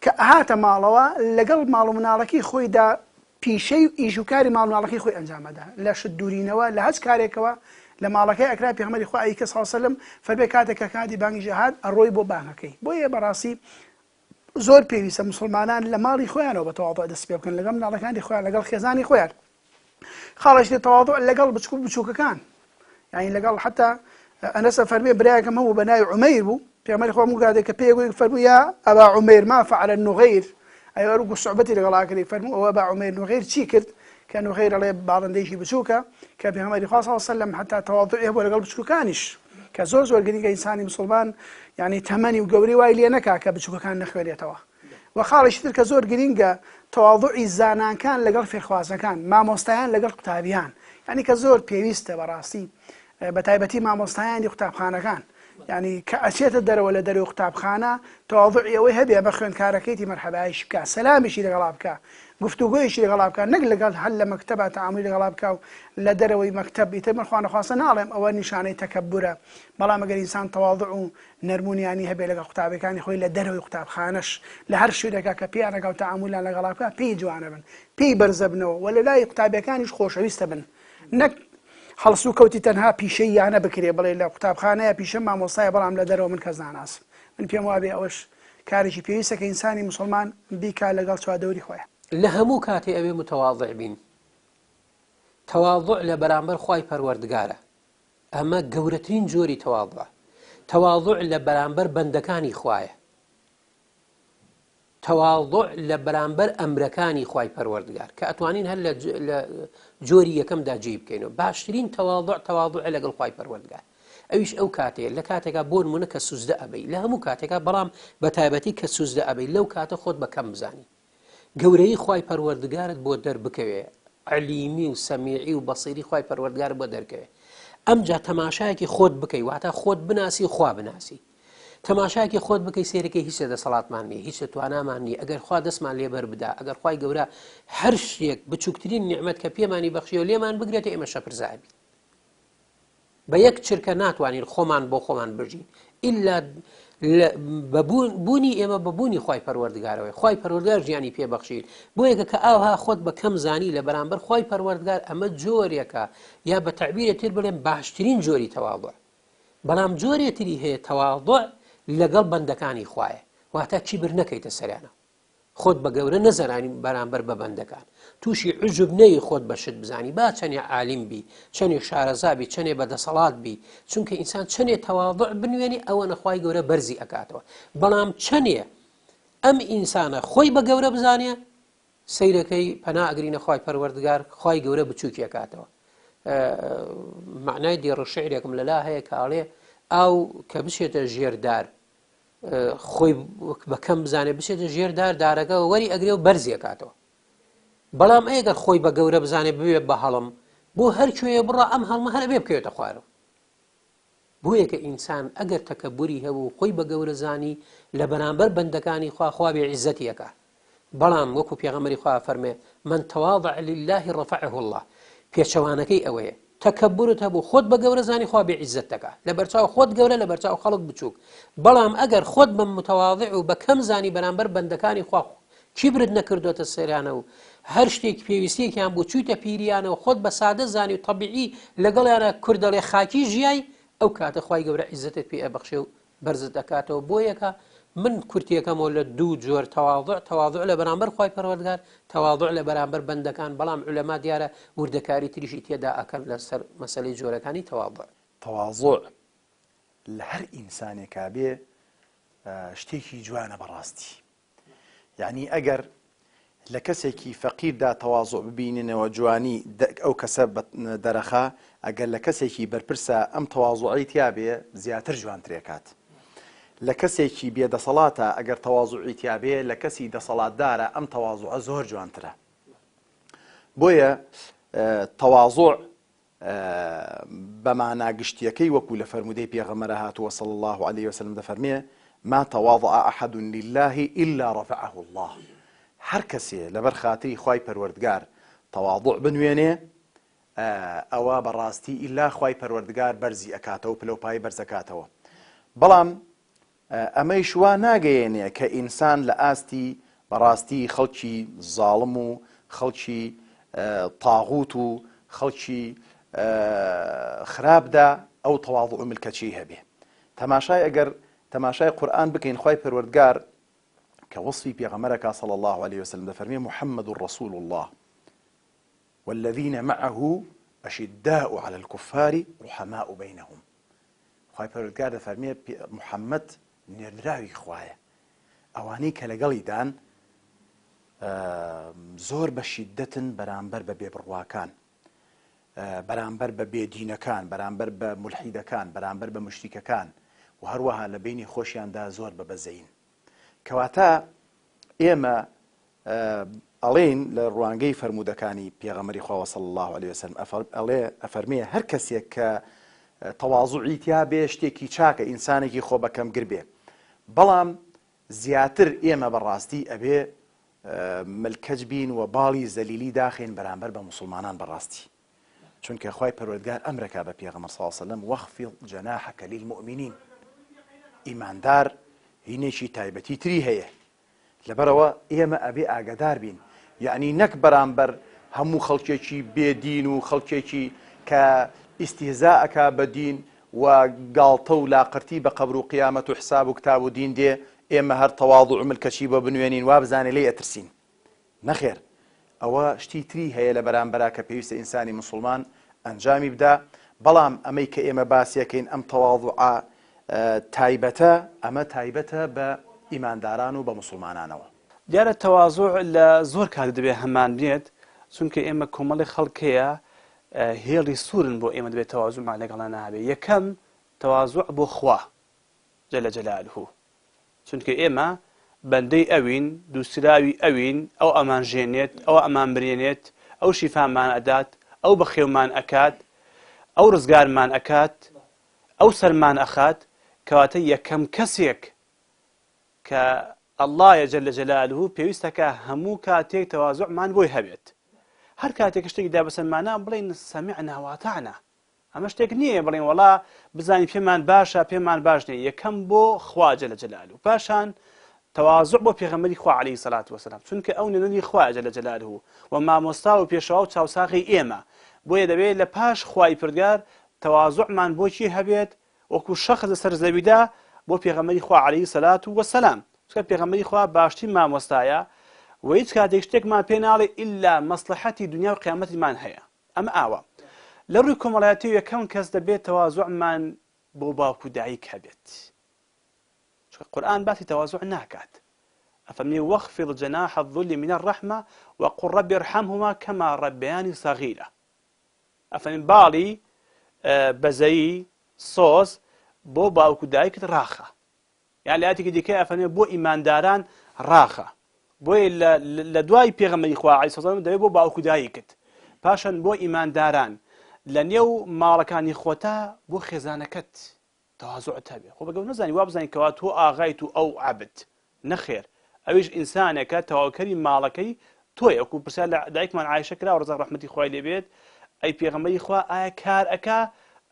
کە ئەهاتە ماڵەوە لەگەڵ ماڵ و مناڵەکەی خۆیدا پیشەی و ئیش و کاری ماڵ مناڵەکەی خۆی ئەنجام ئەدا لە شت دوورینەوە لە هەچ کارێکەوە لە ماڵەکەی ئەکرا پێغەمبەری خوا ئەی کە صلی اللە علیه وسلم فەرمێ کاتێک کە کاتی بانگیش ئەهات ئەڕۆی بۆ بانگەکەی بۆیە بەڕاستی زۆر پێویستە موسڵمانان لە ماڵی خۆیانەوە بە تەواضع دەست پێ بکەن لەگەڵ مناڵەکانی خۆیان لەگەڵ خێزانی خۆیان خاڵێکی تر تەواضع لەگەڵ بچکو بچووکەکان یعنی لەگەڵ حتا ئەنەسە فەرمێ برایەکەم هەبوو بە ناوی عومەیر بوو پێغەمبەری خوا هەموو کاتێک کە پێی گوت فەرموو یا ئەبا عومەیر ما فعل النغیر ئەی وەرو سوعبەتی لەگەڵ ئاکری فەرموو ئەوە ئەبا عومەیر نغیر چی کرد کە نغیر ئەڵێ باڵندەیەکی بچووکە کە پێغەمبەری خوا صلی الله علیه وسلم حتا تەواضعی هەبوو لەگەڵ بچووکەکانیش کە زۆر زۆر گرنگە ئینسانی مسلمان یعنی تەمەنی و گەوری وای لێ نەکا کە بچووکەکان نەخوێنێتەوە وە خاڵێکی تر کە زۆر گرینگە تەواضوعی زاناکان لەگەڵ فێرخوازەکان، مامۆستایان لەگەڵ قوتابیان، یانی کە زۆر پێویستە بەڕاستی بە تایبەتی مامۆستایانی قوتابخانەکان یانی کە ئەچێتە دەرەوە لە دەرەوەی قوتابخانە تەواضوعی ئەوەی هەبێ بە خوێندکارەکەیتی مەرحەبایشی بکا سەلامیشی لەگەڵا بکا گفتوگۆیشی لەگەڵا بکا نەک لەگەڵ هەر لە مەکتەبا تەعامولی لەگەڵا بکا و لە دەرەوەی مەکتەب ئیتر من خوانەخواستە ناڵێم ئەوە نیشانەی تەکەبورە بەڵام ئەگەر ئینسان تەواضوع و نەرمونیانی هەبێ لەگەڵ قوتابیەکانی خۆی لە دەرەوەی قوتابخانەش لە هەر شوێنێکا کە پێیان ئەگا و تەعامولیان لەگەڵا بکا پێی جوانە بن پێی بەرزەبنەوە و لە لای قوتابیەکانیش خۆشەویستە بن نەک هەڵسو کەوتی تەنها پیشەی یانە بکرێ بڵێ لە قوتابخانەیە پیشە مامۆستایە بەڵام لە دەرەوە من کەس ناناسم من پێم وابێ ئەوەش کارێکی پێویستە کە ئینسانی موسڵمان بیکا لەگەڵ چوادەوری خۆیان. لە هەموو کاتێ ئەبێ متواضع بین تواضع لە بەرامبەر خوای پەروەردگارە ئەمە گەورەترین جۆری تەواضوعە. تەواضوع لە بەرامبەر بەندەکانی خوایە. تەواضوع لە بەرامبەر ئەمرەکانی خوای پەروەردگار کە ئەتوانین هەر لە جۆری یەکەمدا جێی بکەینەوە. باشترین تەواضوع تەواضوعە لەگەڵ خوای پەروەردگار. ئەویش ئەو کاتەیە لە کاتێکا بۆ نمونە کە سوجدە ئەبەی لە هەموو کاتێکا بەڵام بە تایبەتی کە سوجدە ئەبەی لەو کاتە خۆت بە کەم بزانی. گەورەیی خوای پەروەردگارت بۆ دەربکەوێ عەلیمی و سەمیعی و بەسیری خوای پەروەردگارت بۆ دەرکەوێ ئەمجا تەماشایەکی خۆت بکەی واتە خۆت بناسی و خوا بناسی تەماشایەکی خۆت بکەی سێرەکەی هیچ لە دەسەڵاتمان نییە هیچ لە توانامان نییە ئەگەر خوا دەستمان لێ بەر بدا ئەگەر خوای گەورە هەر شتێک بچووکترین نیعمەت کە پێمانی بەخشیەوە لێمان بگرێتە ئێمە شەپرزابین بە یەک چرکە ناتوانین خۆمان بۆ خۆمان بژین ئیلا بە بوونی ئێمە بە بوونی خوای پەروەردگارەوەی خوای پەروەردگار ژیانی پێ بەخشین بۆیەکە کە ئاوها خۆت بە کەم زانی لە بەرامبەر خوای پەروەردگار ئەمە جۆرێکە یا بە تەعبیرێ تر بڵێم باشترین جۆری تەواضع بەڵام جۆرێ تری هەیە تەواضع لەگەڵ بەندەکانی خوایە واتە کیبر نەکەیتە سەریانەوە خۆت بە گەورە نەزانی بەرامبەر بە بەندەکان تووشی عوجب نەی خۆت بە شت بزانی با چەنێ عالیم بی چەنێ شارەزا بی چەنێ بە دەسەڵات بی چونکە ئینسان چەنێ تەواضع بنوێنی ئەوەنە خوای گەورە بەرزی ئەکاتەوە بەڵام چەنێ ئەم ئینسانە خۆی بە گەورە بزانێ سەیرەکەی پەنا ئەگرینە خوای پەروەردگار خوای گەورە بچووکی ئەکاتەوە معنای دێڕە شعرێکم لەلا هەیە کە ئاڵێ ئاو کە بچێتە ژێر دار خۆی بە کەم بزانێ بچێتە ژێر دار دارەکە وەری ئەگرێ و بەرزی ئەکاتەوە بەڵام ئەگەر خۆی بە گەورە بزانێ بوێ بە هەڵم بۆ هەر کوێ بڕە ئەم هەڵمە هەر ئەبێ بکەوێتە خوارەوە بۆیە کە ئینسان ئەگەر تەکەبوری هەبوو خۆی بە گەورە زانی لە بەرامبەر بەندەکانی خوا خوا بێ عیزەتی ئەکا بەڵام وەکو پێغەمبەری خوا فەرمێ من تواضع لله رفعه الله پێچەوانەکەی ئەوەیە. تەکەبورت هەبوو خۆت بە گەورە زانی خوا بێ عیزەت دەکا لەبەرچاو خۆت گەورە لەبەرچاو خەڵک بچووک بەڵام ئەگەر خۆت بە متواضع و بە کەم زانی بەرامبەر بەندەکانی خوا کیبرت نەکردۆتە سەریانە و هەر شتێک پێویستیەکیان بوو چوویتە پیریانەوە خۆت بە سادە زانی و تەبیعی لەگەڵیانە کورد دەڵێ خاکی ژیای ئەو کاتە خوای گەورە عیزەتت پێ ئەبەخشێ و بەرزت ئەکاتەوە بۆیەکە من کورتیەکەمەوە لە دوو جۆر تەواضع تەواضع لە بەرامبەر خوای پەروەردگار تەواضع لە بەرامبەر بەندەکان بەڵام عولەما دیارە وردەکاری تریشی تێدا ئەکەن لەسەر مەسەلەی جۆرەکانی تەواضع. تەواضع لە هەر ئینسانێکا بێ شتێکی جوانە بەڕاستی. یەعنی ئەگەر لە کەسێکی فەقیردا تەوازوع ببیننەوە جوانی ئەو کەسە دەرەخا، ئەگەر لە کەسێکی بەرپرسا ئەم تەوازوعەی تیا بێ زیاتر جوانترێکات. لە کەسێکی بێ دەسەڵاتا ئەگەر تەوازوعی تیا بێ لە کەسی دەسەڵاتدارا ئەم تەوازوعە زۆر جوانترە. بۆیە تەوازوع بە مانا گشتیەکەی وەکو لە فەرموودەی پێغەمبەرا هاتووە صلی اللە علیە وسلم دەفەرمێ، ما تواضع احد للە الا رفعه اللە، هەر کەسێ لەبەر خاتری خوای پەروەردگار تەواضع بنوێنێ ئەوە بەڕاستی ئیلا خوای پەروەردگار بەرزی ئەکاتەوە پلەو پایەی بەرز ئەکاتەوە بەڵام ئەمەیش وا ناگەیەنێ کە ئینسان لە ئاستی بەڕاستی خەڵکی زاڵم و خەڵکی تاغوت و خەڵکی خراپدا ئەو تەواضع و ملکەچیی هەبێ. تەماشای ئەگەر تەماشای قورئان بکەین خوای پەروەردگار کە وەسفی پێغەمبەر ئەکا صلی اللە علیە وسلم دەفەرمێ محمد رسول اللە والذین معه اشداء علی الکفار رحماء بینهم خوای پەروەردگار دەفەرمێ محمد نێردراوی خوایە ئەوانەی کە لەگەڵیدان زۆر بە شیدەتن بەرامبەر بە بێبڕواکان بەرامبەر بە بێدینەکان بەرامبەر بە ملحیدەکان بەرامبەر بە مشریکەکان و هەروەها لە بینی خۆشیاندا زۆر بە بەزەین کەواتە ئێمە ئەڵێین لە ڕوانگەی فەرموودەکانی پێغەمبەری خواوە صلی اللە علیە وسلم ئەڵێ ئەفەرمێ هەر کەسێک کە تەواضوعی تیا بێ شتێکی چاکە ئینسانێکی خۆ بەکەمگر بێ بەڵام زیاتر ئێمە بەڕاستی ئەبێ ملکەچ بین و باڵی زەلیلی داخین بەرامبەر بە موسڵمانان بەڕاستی چونکە خوای پەروەردگار ئەمرەکا بە پێغەمبەر صلی اللە علیە وسلم واخفض جناحک للمؤمنین ئیماندار هینێکی تایبەتی تری هەیە لەبەرئەوە ئێمە ئەبێ ئاگادار بین یەعنی نەک بەرامبەر هەموو خەڵکێکی بێ دین و خەڵکێکی کە ئیستیهزا ئەکا بە دین و گاڵتە و لاقرتی بە قەبر و قیامەت و حساب و کتاب و دین دێ ئێمە هەر تەواضوع و ملکەچی بۆ بنوێنین وابزانێ لێی ئەترسین نەخێر ئەوە شتی تری هەیە لە بەرامبەرا کە پێویستە ئینسانی موسوڵمان ئەنجامی بدا، بەڵام ئەمەی کە ئێمە باسی ئەکەین ئەم تەواضوعە تایبەتە ئەمە تایبەتە بە ئیمانداران و بە موسوڵمانانەوە. دیارە تەوازوع لە زۆر کات دەبێ هەمان بێت، چونکە ئێمە کۆمەڵی خەڵک هەیە هێڵی سوورن بۆ ئێمە دەبێت تەوازوعمان لەگەڵا نابێ. یەکەم تەوازوع بۆ خوا جل جلالە چونکە ئێمە بەندەی ئەوین، دووسراوی ئەوین، ئەو ئەمانژێنێت، ئەو ئەمانمرێنێت، ئەو شیفامان ئەدات، ئەو بەخێومان ئەکات، ئەو ڕزگارمان ئەکات، ئەو سەرمان ئەخات، کەواتە یەکەم کەسێک کە اللە یە جل جلالە پێویستە کە هەموو کاتێک تەوازوعمان بۆی هەبێت. هەر کاتێک شتێکی دا بەسەرمانا بڵێین سمعنا واطعنا، ئەمە شتێک نییە بڵێن وەڵا بزانین پێمان باشە پێمان باش نییە یەکەم بۆ خوا جل جلاله پاشان تەواضع بۆ پێغەمبەری خوا عەلەیهی سەلات وەسەلام چونکە ئەو نوێنەری خوایە جل جلاله و مامۆستا و پێشەوا و چاوساغی ئێمە بۆیە دەبێت لە پاش خوای پردگار تەواضعمان بۆ کی هەبێت وەکو شەخس لەسەر زەویدا بۆ پێغەمبەری خوا عەلەیهی سەلات وەسەلام چونکە پێغەمبەری خوا باشترین مامۆستایە و هیچ کاتێک شتێکمان پێ ناڵێ ئیلا مەسلحەتی دنیا و قیامەتیمان هەیە ئەمە ئاوا. لە ڕووی کۆمەڵایەتیەوە یەکەم کەس دەبێت تەوازوعمان بۆ باوک و دایک هەبێت. چونکە قورئان باسی تەوازوع ناکات. ئەفەرمێ واخفض جناح الذل من الرحمە وقل رب ارحمهما كما ربياني صغيرا. ئەفەرمێ باڵی بەزەیی سۆز بۆ باوک و دایکت ڕاخە. یان لە ئایەتێکی دیکە ئەفەرمێ بۆ ئیمانداران ڕاخە بۆیە لە دوای پێغەمبەری خوا عەلەیهی سەلام دەبێت بۆ باوک و دایکت پاشان بۆ ئیمانداران لە نێو ماڵەکانی خۆتا بۆ خێزانەکەت تەوازوعت هەبێ خۆ بەگەو نەزانی وا بزانی کەوا تۆ ئاغایت و ئەو عەبد نەخێر ئەویش ئینسانێکە تەواوکەری ماڵەکەی تۆیە وەکو پرسیار لە دایکمان عایشە کرا ڕەزا ڕەحمەتی خوای لێ بێت. ئەی پێغەمبەری خوا ئایا کار ئەکا؟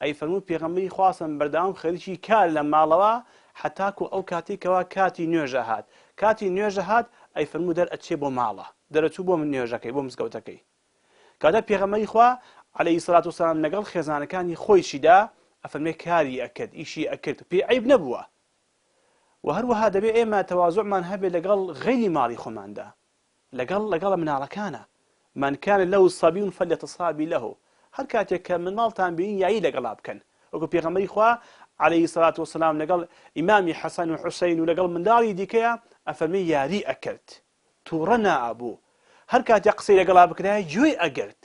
ئەی فەرموو پێغەمبەری خوا سم بەردەوام خەریکی کار لە ماڵەوە حەتاکو ئەو کاتەی کەوا کاتی نوێژ ئەهات کاتی نوێژ ئەهات ئەی فەرموو دەرئەچێ بۆ ماڵە دەرەچوو بۆ نوێژەکەی بۆ مزگەوتەکەی کەواتە پێغەمبەری خوا عەلەیهی سەلات وسەلام لەگەڵ خێزانەکانی خۆیشیدا ئەفەرمێ کاری ئەکرد ئیشی ئەکرد پێی عەیب نەبووە و هەروەها دەبێ ئێمە تەوازوعمان هەبێ لەگەڵ غەیری ماڵی خۆماندا لەگەڵ لەگەڵ مناڵەکانە من کان له صبی فلیتصابی له هەر کاتێک کە مناڵتان بینی یاری لەگەڵا بکەن وەکو پێغەمبەری خوا عەلەیهی سەلات وسەلام لەگەڵ ئیمامی حەسەن و حوسەین و لەگەڵ منداڵی دیکەیە ئەفەرمێ یاری ئەکرد تووڕە نائەبوو هەر کاتێک قسەی لەگەڵا بکرایە گوێی ئەگرت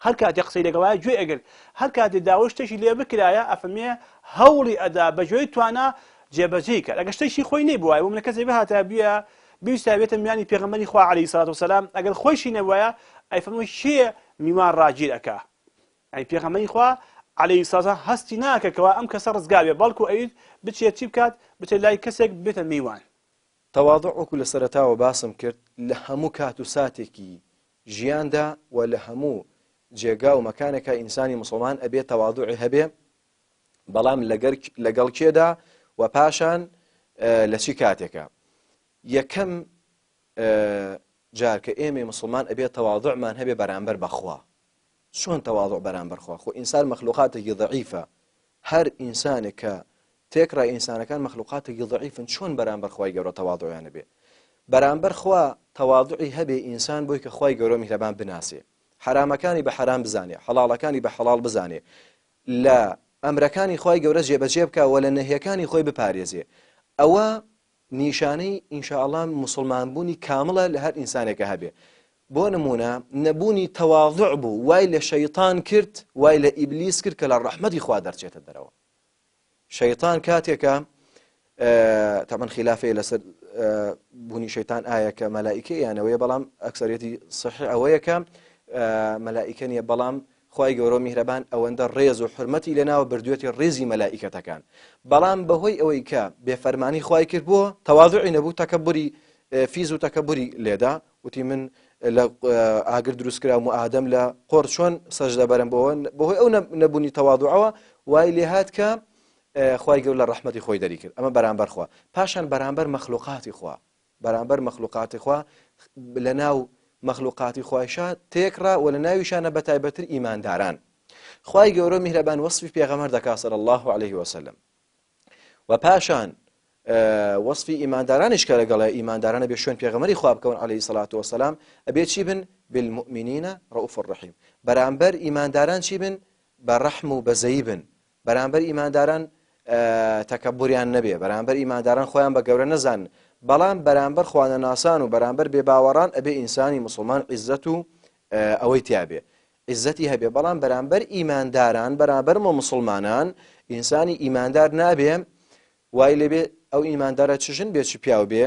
هەر کاتێ قسەی لەگەڵایە گوێی ئەگرت، هەر کاتێ داوای شتێکی لێ بکرایە ئەفەرموێ هەوڵی ئەدا بە گوێی توانا جێبەجێی کات، ئەگەر شتێکی خۆی نەیبوایە بۆ منە کەسێک بهاتایە بویە بیویستایە بێتە میوانی پێغەمبەری خوا علیە سڵات وسلام ئەگەر خۆیشی نەبوایە ئەیفەرموو کێ میوان ڕاگیر ئەکا یعنی پێغەمبەری خوا علیه الصلاة والسلام هەستی ناکە کەوا ئەم کەسە ڕزگار بێ بەڵکو ئەویست بچێت چی بکات بچێت لای کەسێک بێتە میوان. تەواضوع وەکو لە سەرەتاوە باسم کرد لە هەموو کات و ساتێکی ژیاندا و لە هەموو جێگا و مەکانێکا ئینسانی موسڵمان ئەبێ تەواضوعی هەبێ بەڵام لەگەر لەگەڵ کێدا و پاشان لە چی کاتێکا یەکەم جار کە ئێمەی موسڵمان ئەبێ تەواضوعمان هەبێ بەرامبەر بەخوا چۆن تەواضوع بەرامبەر خوا؟ خۆ ئینسان مەخلوقاتێکی ضعیفە، هەر ئینسانێک کە تێکڕای ئینسانەکان مەخلوقاتێکی ضعیفن چۆن بەرامبەر خوای گەورە تەواضوعیان هەبێ؟ بەرامبەر خوا تەواضوعی هەبێ ئینسان بۆی کە خوای گەورە میهرەبان بناسێ، حەرامەکانی بە حەرام بزانێ، حەڵاڵەکانی بە حەڵاڵ بزانێ، لە ئەمرەکانی خوای گەورە جێبەجێ بکا و لە نەهیەکانی خۆی بپارێزێ. ئەوە نیشانەی ان شاء اللە موسڵمان بوونی کامڵە لە هەر ئینسانێکا هەبێ بۆ نمونە نەبوونی تەواضع بوو وای لە شەیطان کرد وای لە ئیبلیس کرد کە لە ڕەحمەتی خوا دەرچێتە دەرەوە شەیطان کاتێکە تەمەن خلافەیە لەسەر بوونی شەیطان ئایا کە مەلائیکە یانەوەیە بەڵام ئەکسەرەتی صحیح ئەوەیە کە مەلائیکە نییە بەڵام خوای گەورەو میهرەبان ئەوەندە ڕێز و حورمەتی لێناوە بردوێتی ڕیزی مەلائیکەتەکان بەڵام بەهۆی ئەوەی کە بێفەرمانی خوای کرد بۆ تەواضعی نەبوو تەکەبوری فیز و تەکەبوری لێدا وتی من لە ئاگر دروست کراوم و ئادەم لە قۆڕ چۆن سەجدە بەرم بۆوە بەهۆی ئەو نەبوونی تەواضعەوە وای لێهات کە خوای گەورە لە ڕەحمەتی خۆی دەری کرد ئەمە بەرامبەر خوا پاشان بەرامبەر مەخلوقاتی خوا بەرامبەر مەخلوقاتی خوا لەناو مەخلوقاتی خوایشا تێکڕا و لە ناویشانە بەتایبەتر ئیمانداران خوای گەورە میهرەبان وەصفی پێغەمبەر دەکا صلی الله علیه وسلم و پاشان وەصفی ئیماندارانیش کە لەگەڵ ئیماندارانە بێ شوێن پێغەمبەری خوا بکەون علیه الصلاة والسلام ئەبێ چی بن بالمؤمنین رؤوف الرحیم بەرامبەر ئیمانداران چی بن بە ڕەحم و بەزەیی بن بەرامبەر ئیمانداران تەکەبوریان نەبێ، بەرامبەر ئیمانداران خۆیان بە گەورە نەزانن، بەڵام بەرامبەر خوانەناسان و بەرامبەر بێباوەڕان ئەبێ ئینسانی موسڵمان عیزەت و ئەوەی تیابێ عیزەتی هەبێ، بەڵام بەرامبەر ئیمانداران بەرامبەر موسڵمانان ئینسانی ئیماندار نابێ وای لێبێ ئەو ئیماندارە چ ژن بێ چ پیاو بێ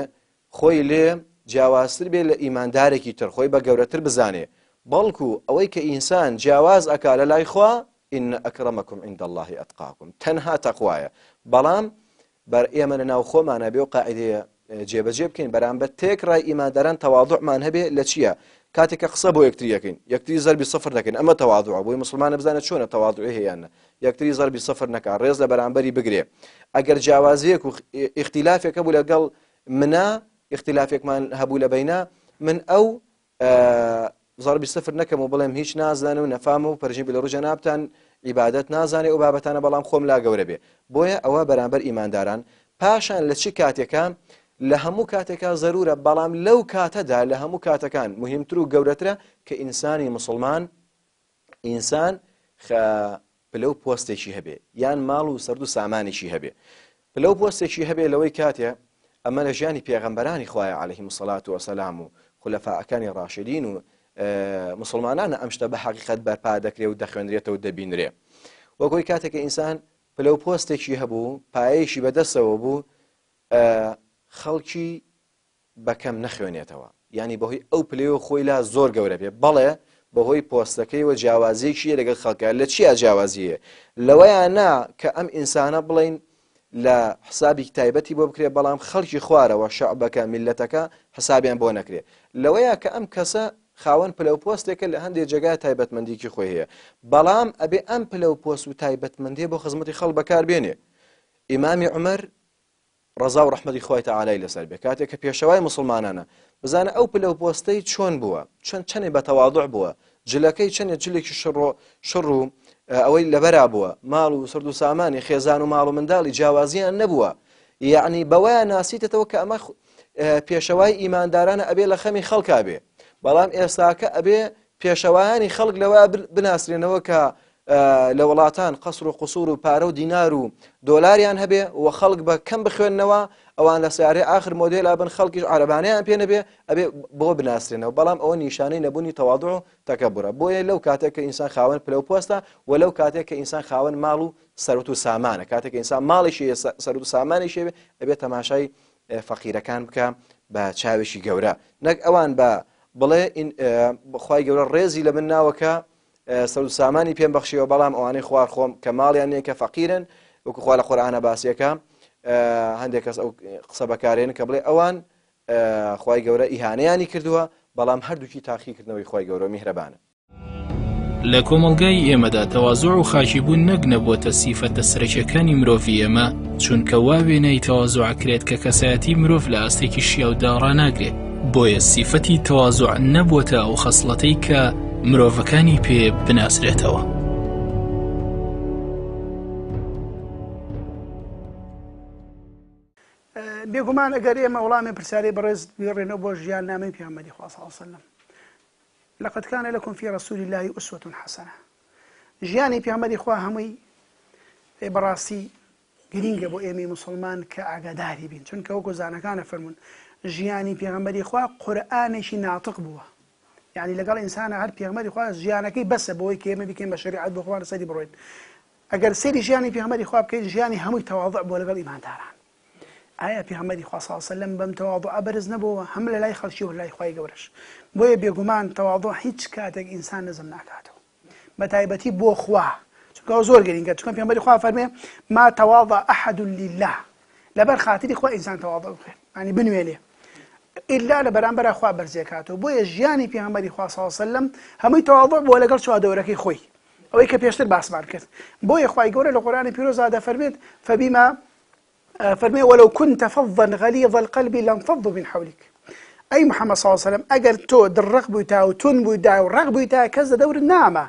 خۆی لێ جیاوازتر بێ لە ئیماندارێکی تر، خۆی بە گەورەتر بزانێ، بەڵکو ئەوەی کە ئینسان جیاواز ئەکا لە لای خوا، ان اکرمکم عند اللە اتقاکم، تەنها تەقوایە، بەڵام بەر ئێمە لە ناو خۆمانا بێ و قاعیدەیە جێبەجێ بکەین بەرامبەر تێکڕای ئیمانداران تەواضوعمان هەبێ لە چییە؟ کاتێک کە قسە بۆ یەکتری ئەکەین یەکتری زەربی سفر نەکەین ئەمە تەواضوعە بۆی موسڵمانە بزانێت چۆنە تەواضوعی هەیە یان نا یەکتری زەربی سفر نەکا ڕێز لە بەرامبەری بگرێ ئەگەر جیاوازیەک و ئیختیلافێک هەبوو لەگەڵ منا ئیختیلافێکمان هەبوو لە بەینا من ئەو زەربی سفر نەکەم و بڵێم هیچ نازانم و نەفامە و پەرژین بلە ڕوو جەنابتان عیبادەت نازانێ ئەو بابەتانە بەڵام خۆم لا گەورە بێ بۆیە ئەوە بەرامبەر ئیمانداران پاشان لە چی کاتێکە لە هەموو کاتێکا زەرورە بەڵام لەو کاتەدا لە هەموو کاتەکان مهمتر و گەورەترە کە ئینسانی مسلمان ئینسان خە پلە و پۆستێکی هەبێ یان ماڵ و سەرد و سامانێکی هەبێ پلە و پۆستێکی هەبێ لەوەی کاتێ ئەمە لە ژیانی پێغەمبەرانی خوایە عەلەیهیم سەلات وەسەلام و خولەفاکانی ڕاشدین و مسلمانانە ئەم شتە بە حەقیقەت بەرپا دەکرێ و دەخوێنرێتەوە دەبینرێ وەکۆی کاتێک کە ئینسان پلە و پۆستێکی هەبوو پایەیەکی بەدەستەوە بوو خەڵکی بە کەم نەخوێنێتەوە یانی بەهۆی ئەو پلەیەوە خۆی لا زۆر گەورە بێ بەڵێ بەهۆی پۆستەکەیەوە جیاوازیەکی هەیە لەگەڵ خەڵکە لە چیا جیاوازی هەیە لەوەیان نا کە ئەم ئینسانە بڵین لە حسابی تایبەتی بۆ بکرێ بەڵام خەڵکی خوارەوە شەعبەکە میلەتەکە حسابیان بۆ نەکرێ لەوەیە کە ئەم کەسە خاوەن پلە و پۆستێکە لە هەندێک جێگای تایبەتمەندیکی خۆی هەیە بەڵام ئەبێ ئەم پلە و پۆست و تایبەتمەندیە بۆ خزمەتی خەڵک بەکاربێنێ ئیمامی عومەر ڕەزا و ڕەحمەتی خوای تەعالای لەسەر بێ کاتێک کە پێشەوای موسڵمانانە بزانە ئەو پلە و پۆستەی چۆن بووە چەند چەنێ بە تەواضع بووە جلەکەی چەنێ جلێکی شڕ شڕ و ئەوەی لەبەرا بووە ماڵ و سرد و سامانی خێزان و ماڵ و منداڵی جیاوازیان نەبووە یعنی بەوەیان ناسیتەوە کە ئەمە پێشەوای ئیماندارانە ئەبێ لە خەمی خەڵکا بێ بەڵام ئێستاکە ئەبێ پێشەوایانی خەڵک لەوە بناسرێنەوە کە لە وڵاتان قەسر و قسوور و پارە و دینار و دۆلاریان هەبێ و خەڵک بە کەم بخوێندنەوە ئەوان لە سیارەی ئاخر مۆدێلا بن خەڵکیش عربانیان پێ نەبێ ئەبێ بۆ بناسرێنەوە بەڵام ئەوە نیشانەی نەبوونی تەواضع و تەکەبورە بۆیە لەو کاتێک کە ئینسان خاوەن پلە و پۆستە و لەو کاتێک کە ئینسان خاوەن ماڵ و سەروت و سامانە کاتێک ئینسان ماڵێکی سەروت و سامانێکی ئەبێ تەماشای فەقیرەکان بکە بە چاوێکی گەورە نەک ئەوان بە بڵێ خوای گەورە ڕێزی لە من ناوە کە سەر و سامانی پێم بەخشیەوە بەڵام ئەوانەی خوار خۆم کە ماڵیان نییە کە فەقیرن وەکو خوا لە قورئانە باسیەکە هەندێک کەس ئەو قسە بەکارێن کە بڵێ ئەوان خوای گەورە ئیهانەیانی کردووە بەڵام هەردووکی تاقیکردنەوەی خوای گەورە میهرەبانە. لە کۆمەڵگای ئێمەدا تەوازوع و خاکیبوون نەک نەبووەتە سیفەتە سەرەکیەکانی مرۆڤی ئێمە، چونکە وا وێنای تەوازوع ئەکرێت کە کەسایەتی مرۆڤ لە ئاستێکی شیاودا ڕاناگرێت، بۆیە سیفەتی تەوازوع نەبووەتە ئەو خەسڵەتەی کە مرۆڤەکانی پێ بناسرێتەوە. بێگومان ئەگەر ئێمە وەڵامی پرسیارەی بەڕێزت بگەڕێنەوە بۆ ژیاننامەی پێغەمبەری خوا صلی اللە علیە وسلم لقد کان لکم فی رسول اللە اسوە حسنە ژیانی پێغەمبەری خوا هەمووی بەڕاستی گرینگە بۆ ئێمەی موسڵمان کە ئاگاداری بین چونکە وەکو زانەکانە فەرموون ژیانی پێغەمبەری خوا قورئانێکی ناتق بووە یعنی لەگەڵ ئینسانە هەر پێغەمبەری خوا ژیانەکەی بەسە بۆی کە ئێمە بیکەین بە شەریعەت بۆ خۆمان لەسەری بڕۆین ئەگەر سەیری ژیانی پێغەمبەری خوا بکەین ژیانی هەمووی تەواضع بووە لەگەڵ ئیمانداران ئایا پێغەمبەری خوا صلی اللە علیە وسلم بەم تەواضعە بەرز نەبۆوە هەم لە لای خەڵکی و لای خوای گەورەش بۆیە بێگومان تەواضع هیچ کاتێک ئینسان نزم ناکاتەوە بە تایبەتی بۆ خوا چونکە ئەوە زۆر گرینگە چونکە پێغەمبەری خوا فەرمێ ما تواضع احد لله لەبەر خاتری خوا ئینسان تەواضع بکرێت ینی بنوێنێ ئللا لە بەرامبەر خوا بەرزێکاتەوە بۆیە ژیانی پێغەمبەری خوا صلی الله علیه وسلم هەمووی تەواضع بووە لەگەڵ چواردەورەکەی خۆی ئەوەی کە پێشتر باسمان کرد بۆیە خوای گەورە لە قورئانی پیرۆزدا دەفەرمێت فبما فەرمێ ولو كنت فظا غليظ القلب لانفضوا من حولك ئەی محمد صلی الله علیه وسلم ئەگەر تۆ دڕق بوویتا و تون بوویدا و ڕق بوویتا کەس لە دەورت ناما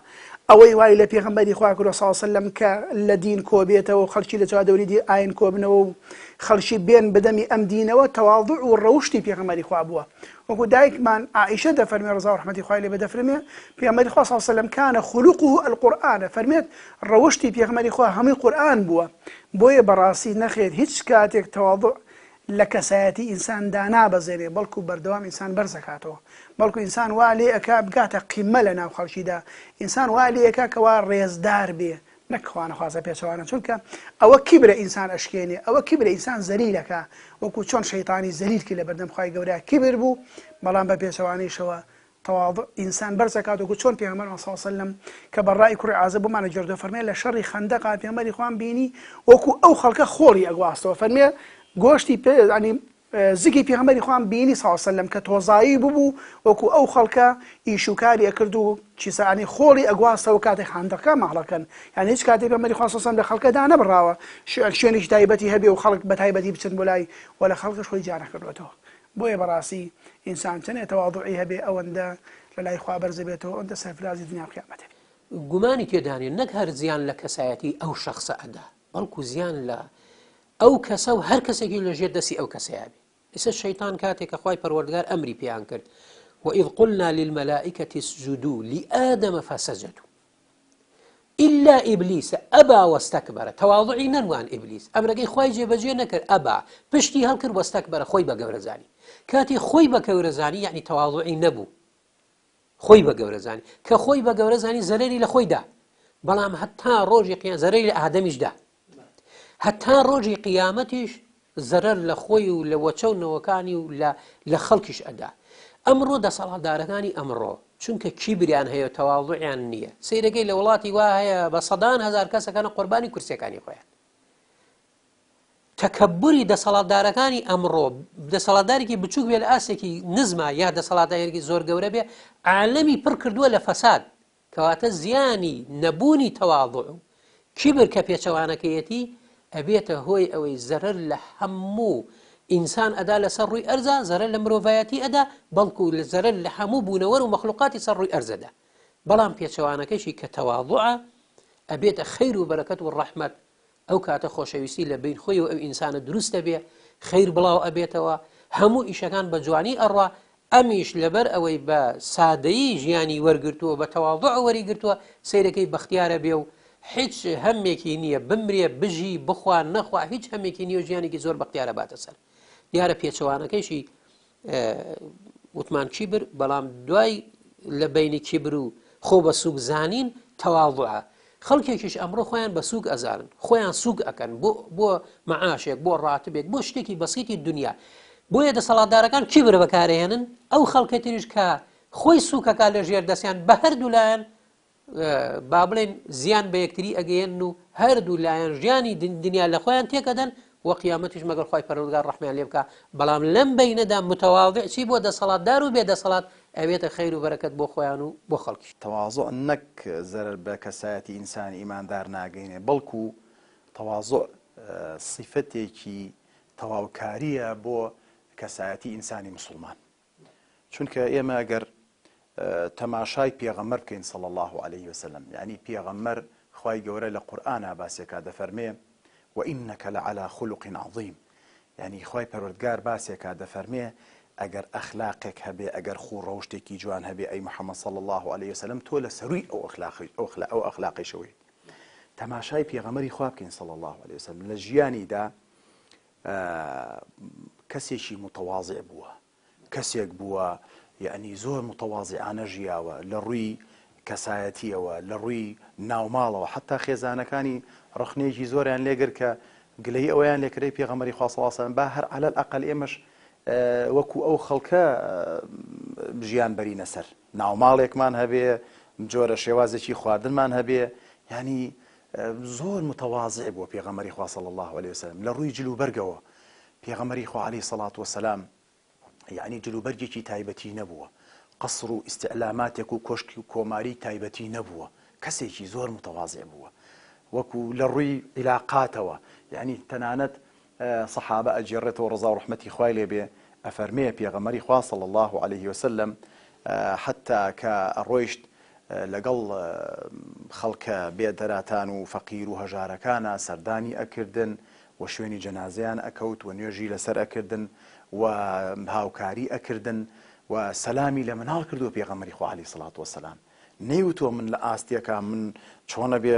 ئەوەی وای لە پێغەمبەری خوا کردوە صلی الله علیه وسلم کە لە دین کۆبێتەوە و خەڵکی لە چواردەوری دی ئاین کۆبنەوە و خەڵکی بێن بەدەمی ئەم دینەوە تەواضع و ڕەوشتی پێغەمبەری خوا بووە وەکو دایکمان عائیشە دەفەرمێ ڕەزا و ڕەحمەتی خوای لێ بێ دەفرمێ پێغەمبەری خوا صلی الله علیه وسلم کان خلقه القرآن فەرمێت ڕەوشتی پێغەمبەری خوا هەمووی قورئان بووە بۆیە بەڕاستی نەخێر هیچ کاتێک تەواضع لە کەسایەتی ئینسان دانابەزێنێ بەڵکو بەردەوام ئینسان بەرزەکاتەوە بەڵکو ئینسان وا لێ ئەکا بگاتە قیمە لە ناو خەڵکیدا ئینسان وا لێ ئەکا کەوا ڕێزدار بێ نەک خوانەخوازە پێچەوانە چونکە ئەوە کیبرە ئینسان ئەشکێنێ ئەوە کیبرە ئینسان زەلیلەکا وەکو چۆن شەیتانی زەلیل کرد لەبەردەم خوای گەورە کیبر بوو بەڵام بە پێچەوانەیشەوە تواضع ئینسان بەرز ئەکات وەکو چۆن پێغەمبەرمان صلی اللە علیه وسلم کە بەڕای کوڕی عازب بۆمان ئەگێڕێتەوە فەرمێ لە شەڕی خەندەقا پێغەمبەری خوام بینی وەکو ئەو خەڵکە خۆڵی ئەگواستەوە فەرمێ گۆشتی پێ ینی زگی پێغەمبەری خوام بینی صلی اللە علیه وسلم کە تۆزایی ببوو وەکو ئەو خەڵکە ئیش و کاری ئەکرد و چیسانی خۆڵی ئەگواستەوە کاتێک خاندەکە ماڵەکەن یان هیچ کاتێک پێغەمبەری خوا صلی اللە علیه وسلم لە خەڵکە دانەبڕاوە شوێنێکی تایبەتی هەبێ و خەڵک بە تایبەتی بچن بۆ لای و لە خەڵکش خۆی جیا نەکردوێتەوە بۆیە بەڕاستی ئینسان چەنێ تەواضوعی هەبێ ئەوەندە لە لای خوا بەرز ئەبێتەوە ئەوەندە سەرفرازی دنیا و قیامەت ئەبێ. گومانی تێدا نیە نەک هەر زیان لە کەسایەتی ئەو شەخسە ئەدا بەڵکو زیان لە ئەو کەسە و هەر کەسێکی لە ژێر دەستی ئەو کەسەیە بێ ئێستا شەیتان کاتێک کە خوای پەروەردگار ئەمری پێیان کرد وإذ قلنا للملائكة اسجدوا لآدم فسجدوا إلا إبليس أبى واستكبر تواضعی نەنوان ئیبلیس ئەمرەکەی خوای جێبەجێ نەکرد أبى پشتی هەڵکرد واستكبر خۆی بە گەورە زانی کاتی خۆی بە گەورە زانی یعنی تواضعی نەبوو خۆی بە گەورە زانی کە خۆی بە گەورە زانی زەرەری لە خۆی دا بەڵام هەتا ڕۆژی قیان زەرەری لە ئادەمیش دا هەتا ڕۆژی قیامەتیش زەرەر لە خۆی و لە وەچە و نەوەکانی و لە لە خەڵکیش ئەدا. ئەمڕۆ دەسەڵاتدارەکانی ئەمڕۆ چونکە کیبریان هەیە و تەواضوعیان نییە سەیرەکەی لە وڵاتی وا هەیە بە سەدان هەزار کەس ئەکەنە قوربانی کورسیەکانی خۆیان. تەکەبوری دەسەڵاتدارەکانی ئەمڕۆ، دەسەڵاتدارێکی بچوک بێ لە ئاستێکی نزما یا دەسەڵاتدارێکی زۆر گەورە بێ، عالەمی پڕ کردووە لە فەساد، کەواتە زیانی نەبوونی تەواضوع و کیبر کە پێچەوانەکەیەتی ئەبێتە هۆی ئەوەی زەرەر لە هەموو ئینسان ئەدا لەسەر ڕووی ئەرزا، زەرەر لە مرۆڤایەتی ئەدا، بەڵکو زەرەر لە هەموو بوونەوەر و مەخلوقاتی سەر ڕووی ئەرز ئەدا. بەڵام پێچەوانەکەشی کە تەواضوعە ئەبێتە خەیر و بەرەکەت و ڕەحمەت ئەو کاتە خۆشەویستی لە بەین خۆی و ئەو ئینسانە دروست دەبێ، خەیر بڵاو ئەبێتەوە، هەموو ئیشەکان بە جوانی ئەڕوا، ئەمیش لەبەر ئەوەی بە سادەیی ژیانی وەرگرتووە بە تەواضوع وەریگرتووە، سەیرەکەی بەختیار ئەبێ و هیچ هەمێکی نییە، بمرێ، بژی، بخوا، نەخوا، هیچ هەمێکی نییە و ژیانێکی زۆر بەختیار ئەباتە سەر. دیارە پێچەوانەکەیشی وتمان کیبر، بەڵام دوای لە بەینی کیبر و خۆ بە سوک زانین تەواضوعە. خەڵکێکیش ئەمڕۆ خۆیان بە سوک ئەزانن، خۆیان سوک ئەکەن بۆ بۆ مەعاشێک، بۆ ڕاتبێک، بۆ شتێکی بەسیتی دنیا. بۆیە دەسەڵاتدارەکان کیبر بەکارئەهێنن، ئەو خەڵکە تریش کە خۆی سوکەکا لە ژێر دەستیان بە هەردوو لایەن با بڵێین زیان بە یەکتری ئەگەیەنن و هەردوو لایەن ژیانی دنیا لە خۆیان تێکەدەن و قیامەتیش مەگەر خوای پەروەردگار ڕەحمیان لێ بکا بەڵام لەم بەینەدا متواضع چی بۆ دەسەڵاتدار و بێ دەسەڵات ئەبێتە خەیر و بەرەکەت بۆ خۆیان و بۆ خەڵکیش. تەواضع نەک زەرەر بە کەسایەتی ئینسانی ئیماندار ناگەینێ بەڵکو تەواضع سیفەتێکی تەواوکاریە بۆ کەسایەتی ئینسانی موسڵمان. چونکە ئێمە ئەگەر تەماشای پێغەمبەر بکەین صلی اللە علیه وسلم یعنی پێغەمبەر خوای گەورە لە قورئانا باسێکا دەفەرمێ وانک لعلی خلق عظیم یعنی خوای پەروەردگار باسێکا دەفەرمێ ئەگەر ئەخلاقێک هەبێ ئەگەر خوو ڕەوشتێکی جوان هەبێ ئەی محمد صلی اللە علیه وسلم تۆ لە سەروی ئەو ئەخلاقی ئەو ئەخلاقیشەوەی تەماشای پێغەمبەری خوا بکەین صلی اللە علیه وسلم لە ژیانیدا کەسێکی متەوازع بووە، کەسێک بووە یەعنی زۆر متەوازعانە ژیاوە لە ڕووی کەسایەتیەوە، لە ڕووی ناوماڵەوە، حەتا خێزانەکانی ڕەخنەیەکی زۆریان لێگرت کە گلەیی ئەوەیان لێکرد ئەی پێغەمبەری خوا صلی اللە علیه وسلم با هەر علی الاقل ئێمەش وەکو ئەو خەڵکە ژیان بەرینە سەر، ناوماڵێکمان هەبێ، جۆرە شێوازێکی خواردنمان هەبێ، یانی زۆر متواضع بووە پێغەمبەری خوا صلی اللە علیە وسلم لە ڕووی جل و بەرگەوە پێغەمبەری خوا علیە سەڵات وسلام یعنی جل و بەرگێکی تایبەتی نەبووە قەسر و ئیستعلاماتێک و کۆشکی و کۆماری تایبەتی نەبووە کەسێکی زۆر متواضع بووە وەکو لە ڕووی عیلاقاتەوە یعنی تەنانەت سەحابە ئەگێڕێتەوە ڕەزا و ڕەحمەتی خوای لێ بێ ئەفەرمێ پێغەمبەری خوا صلی اللە علیه وسلم حەتا کە ئەڕۆیشت لەگەڵ خەڵکە بێ دەراتان و فەقیر و هەژارەکانا سەردانی ئەکردن و شوێنی جەنازەیان ئەکەوت و نوێژی لەسەر ئەکردن و هاوکاری ئەکردن و سەلامی لە مناڵ کردووە پێغەمبەری خوا علیه الصلوة والسلام نەیوتووە من لە ئاستێکا من چۆنە بێ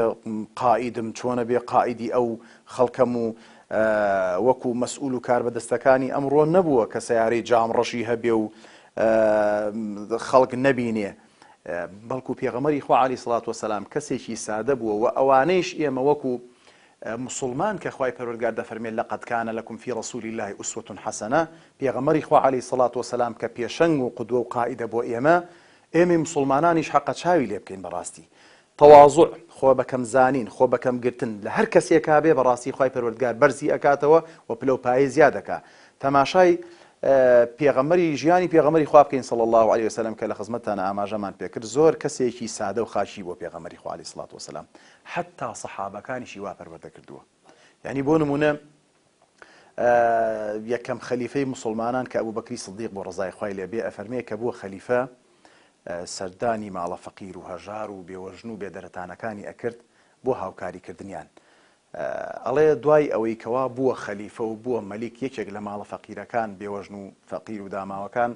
قائیدم چۆنە بێ قائیدی ئەو خەڵکەم و وەکو مەسئول و کاربەدەستەکانی ئەمڕۆ نەبووە کە سەیارەی جام ڕەشی هەبێ و خەڵک نەبینێ بەڵکو پێغەمەری خوا علی سڵات وسلام کەسێکی سادە بووە و ئەوانەیش ئێمە وەکو مسلمان کە خوای پەروەردگار دەفەرمێت لقد کان لکم فی رسول اللە اسوە حسنە پێغەمبەری خوا علیە الصلوە والسلام کە پێشەنگ و قدوە و قائیدە بۆ ئێمە ئێمەی موسوڵمانانیش حەقە چاوی لێ بکەین بەڕاستی تەواضوع خۆ بەکەم زانین خۆ بەکەم گرتن لە هەر کەسێکا بێ بەڕاستی خوای پەروەردگار بەرزی ئەکاتەوە و پلە و پایەی زیاد ئەکا تەماشای پێغەمبەری ژیانی پێغەمبەری خوا بکەین صلی اللە علیه وسلم کە لە خزمەتتان ئاماژەمان پێکرد زۆر کەسێکی سادە و خاکی بۆ پێغەمبەری خوا علیه الصلوة والسلام حتی سەحابەکانیشی وا پەروەردە کردووە یعنی بۆ نمونە یەکەم خەلیفەی موسڵمانان کە ئەبوبەکری سدیق بوو ڕەزای خوای لێ بێ ئەفەرمێ کە بووە خەلیفە سەردانی ماڵە فەقیر و هەژار و بێوەژن و بێدەرەتانەکانی ئەکرد بۆ هاوکاری کردنیان ئەڵێ دوای ئەوەی کەوا بووە خەلیفە و بووە مەلیک یەکێک لە ماڵە فەقیرەکان بێوەژن و فەقیر و داماوەکان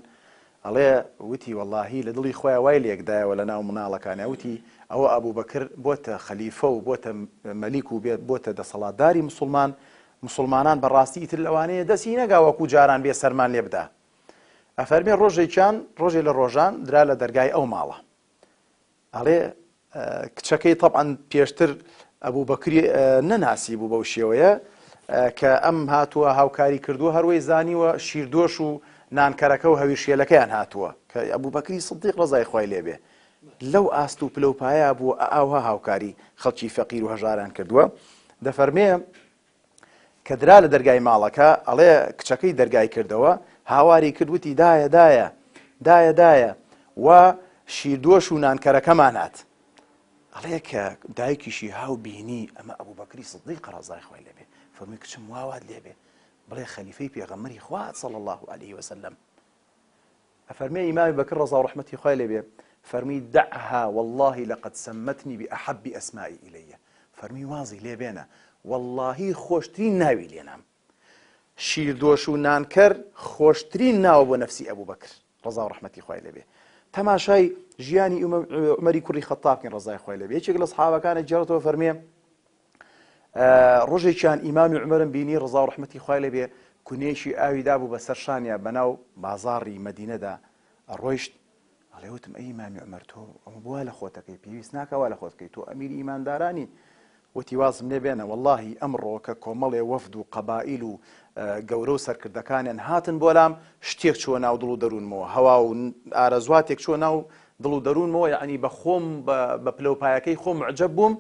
ئەڵێ وتی وەڵاهی لە دڵی خۆیا وای لێک دایەوە لە ناو مناڵەکانیا وتی ئەوە ئەبوبەکر بۆتە خەلیفە و بۆتە مەلیک و بۆتە دەسەڵاتداری موسڵمان موسڵمانان بە ڕاستی ئیتر لەوانەیە دەستی نەگا وەکو جاران بێ سەرمان لێ بدا ئەفەرمێ ڕۆژێکیان ڕۆژێ لە ڕۆژان درا لە دەرگای ئەو ماڵە ئەڵێ کچەکەی تەبعەن پێشتر ئەبوبەکری نەناسی بوو بەو شێوەیە کە ئەم هاتووە هاوکاری کردووە هەروەی زانیوە شیردۆش و نانکەرەکە و هەویرشێلەکەیان هاتووە کە ئەبوبەکری سدیق ڕەزای خوای لێبێ لەو ئاست و پلە و پایە بوو ئاوها هاوکاری خەڵکی فەقیر و هەژاران کردووە دەفەرمێ. کە درا لە دەرگای ماڵەکە، ئەڵێ کچەکەی دەرگای کردەوە، هاواری کرد وتی دایە دایە، دایە دایە، وا شیردۆش و نانکەرەکەمان هات. ئەڵێ کە دایکیشی هاو بینی ئەمە ئەبوبەکری سدیقە ڕەزای خوای لێ بێ، فەرمووی کچم وا وات لێ بێ، بڵێ خەلیفەی پێغەمبەری خوا هات صلی اللە علیه وسلم. ئەفەرمێ ئیمامی بەکر ڕەزا و ڕەحمەتی خوای لێ بێ فەرمی دعها واللە لقد سمتنی بأحب اسمائی الی فەرمی وازی لێ بێنە واللهی خۆشترین ناوی لێنام شیردۆش و نانکەر خۆشترین ناوە بۆ نەفسی ئەبوو بەکر ڕەزا و ڕەحمەتی خوای لێ بێ تەماشای ژیانی عومەری کوڕی خەتاب کەین ڕەزای خوای لێ بێ یەکێک لە سەحابەکانە گێڕێتەوە فەرمێ ڕۆژێکیان ئیمامی عومەرم بینی ڕەزا و ڕەحمەتی خوای لێ بێ کونێکی ئاوی دابوو بەسەر شانیا بەناو بازاڕی مەدینەدا ئەڕۆیشت ئەڵێ وتم ئەی ئیمامی عومەر تۆ ئەمە بۆ وا لە خۆتەکەی پێویست ناکا وا لە خۆت بکەی تۆ ئەمیری ئیماندارانی وتی وازم لێ بێنە وەڵاهی ئەمڕۆ کە کۆمەڵێ وەفد و قەبائیل و گەورە و سەرکردەکانیان هاتن بۆ لام شتێک چووە ناو دڵ و دەروونمەوە هەوا و ئارەزواتێک چووە ناو دڵ و دەروونمەوە یەعنی بە خۆم بە پلە و پایەکەی خۆم معجب بووم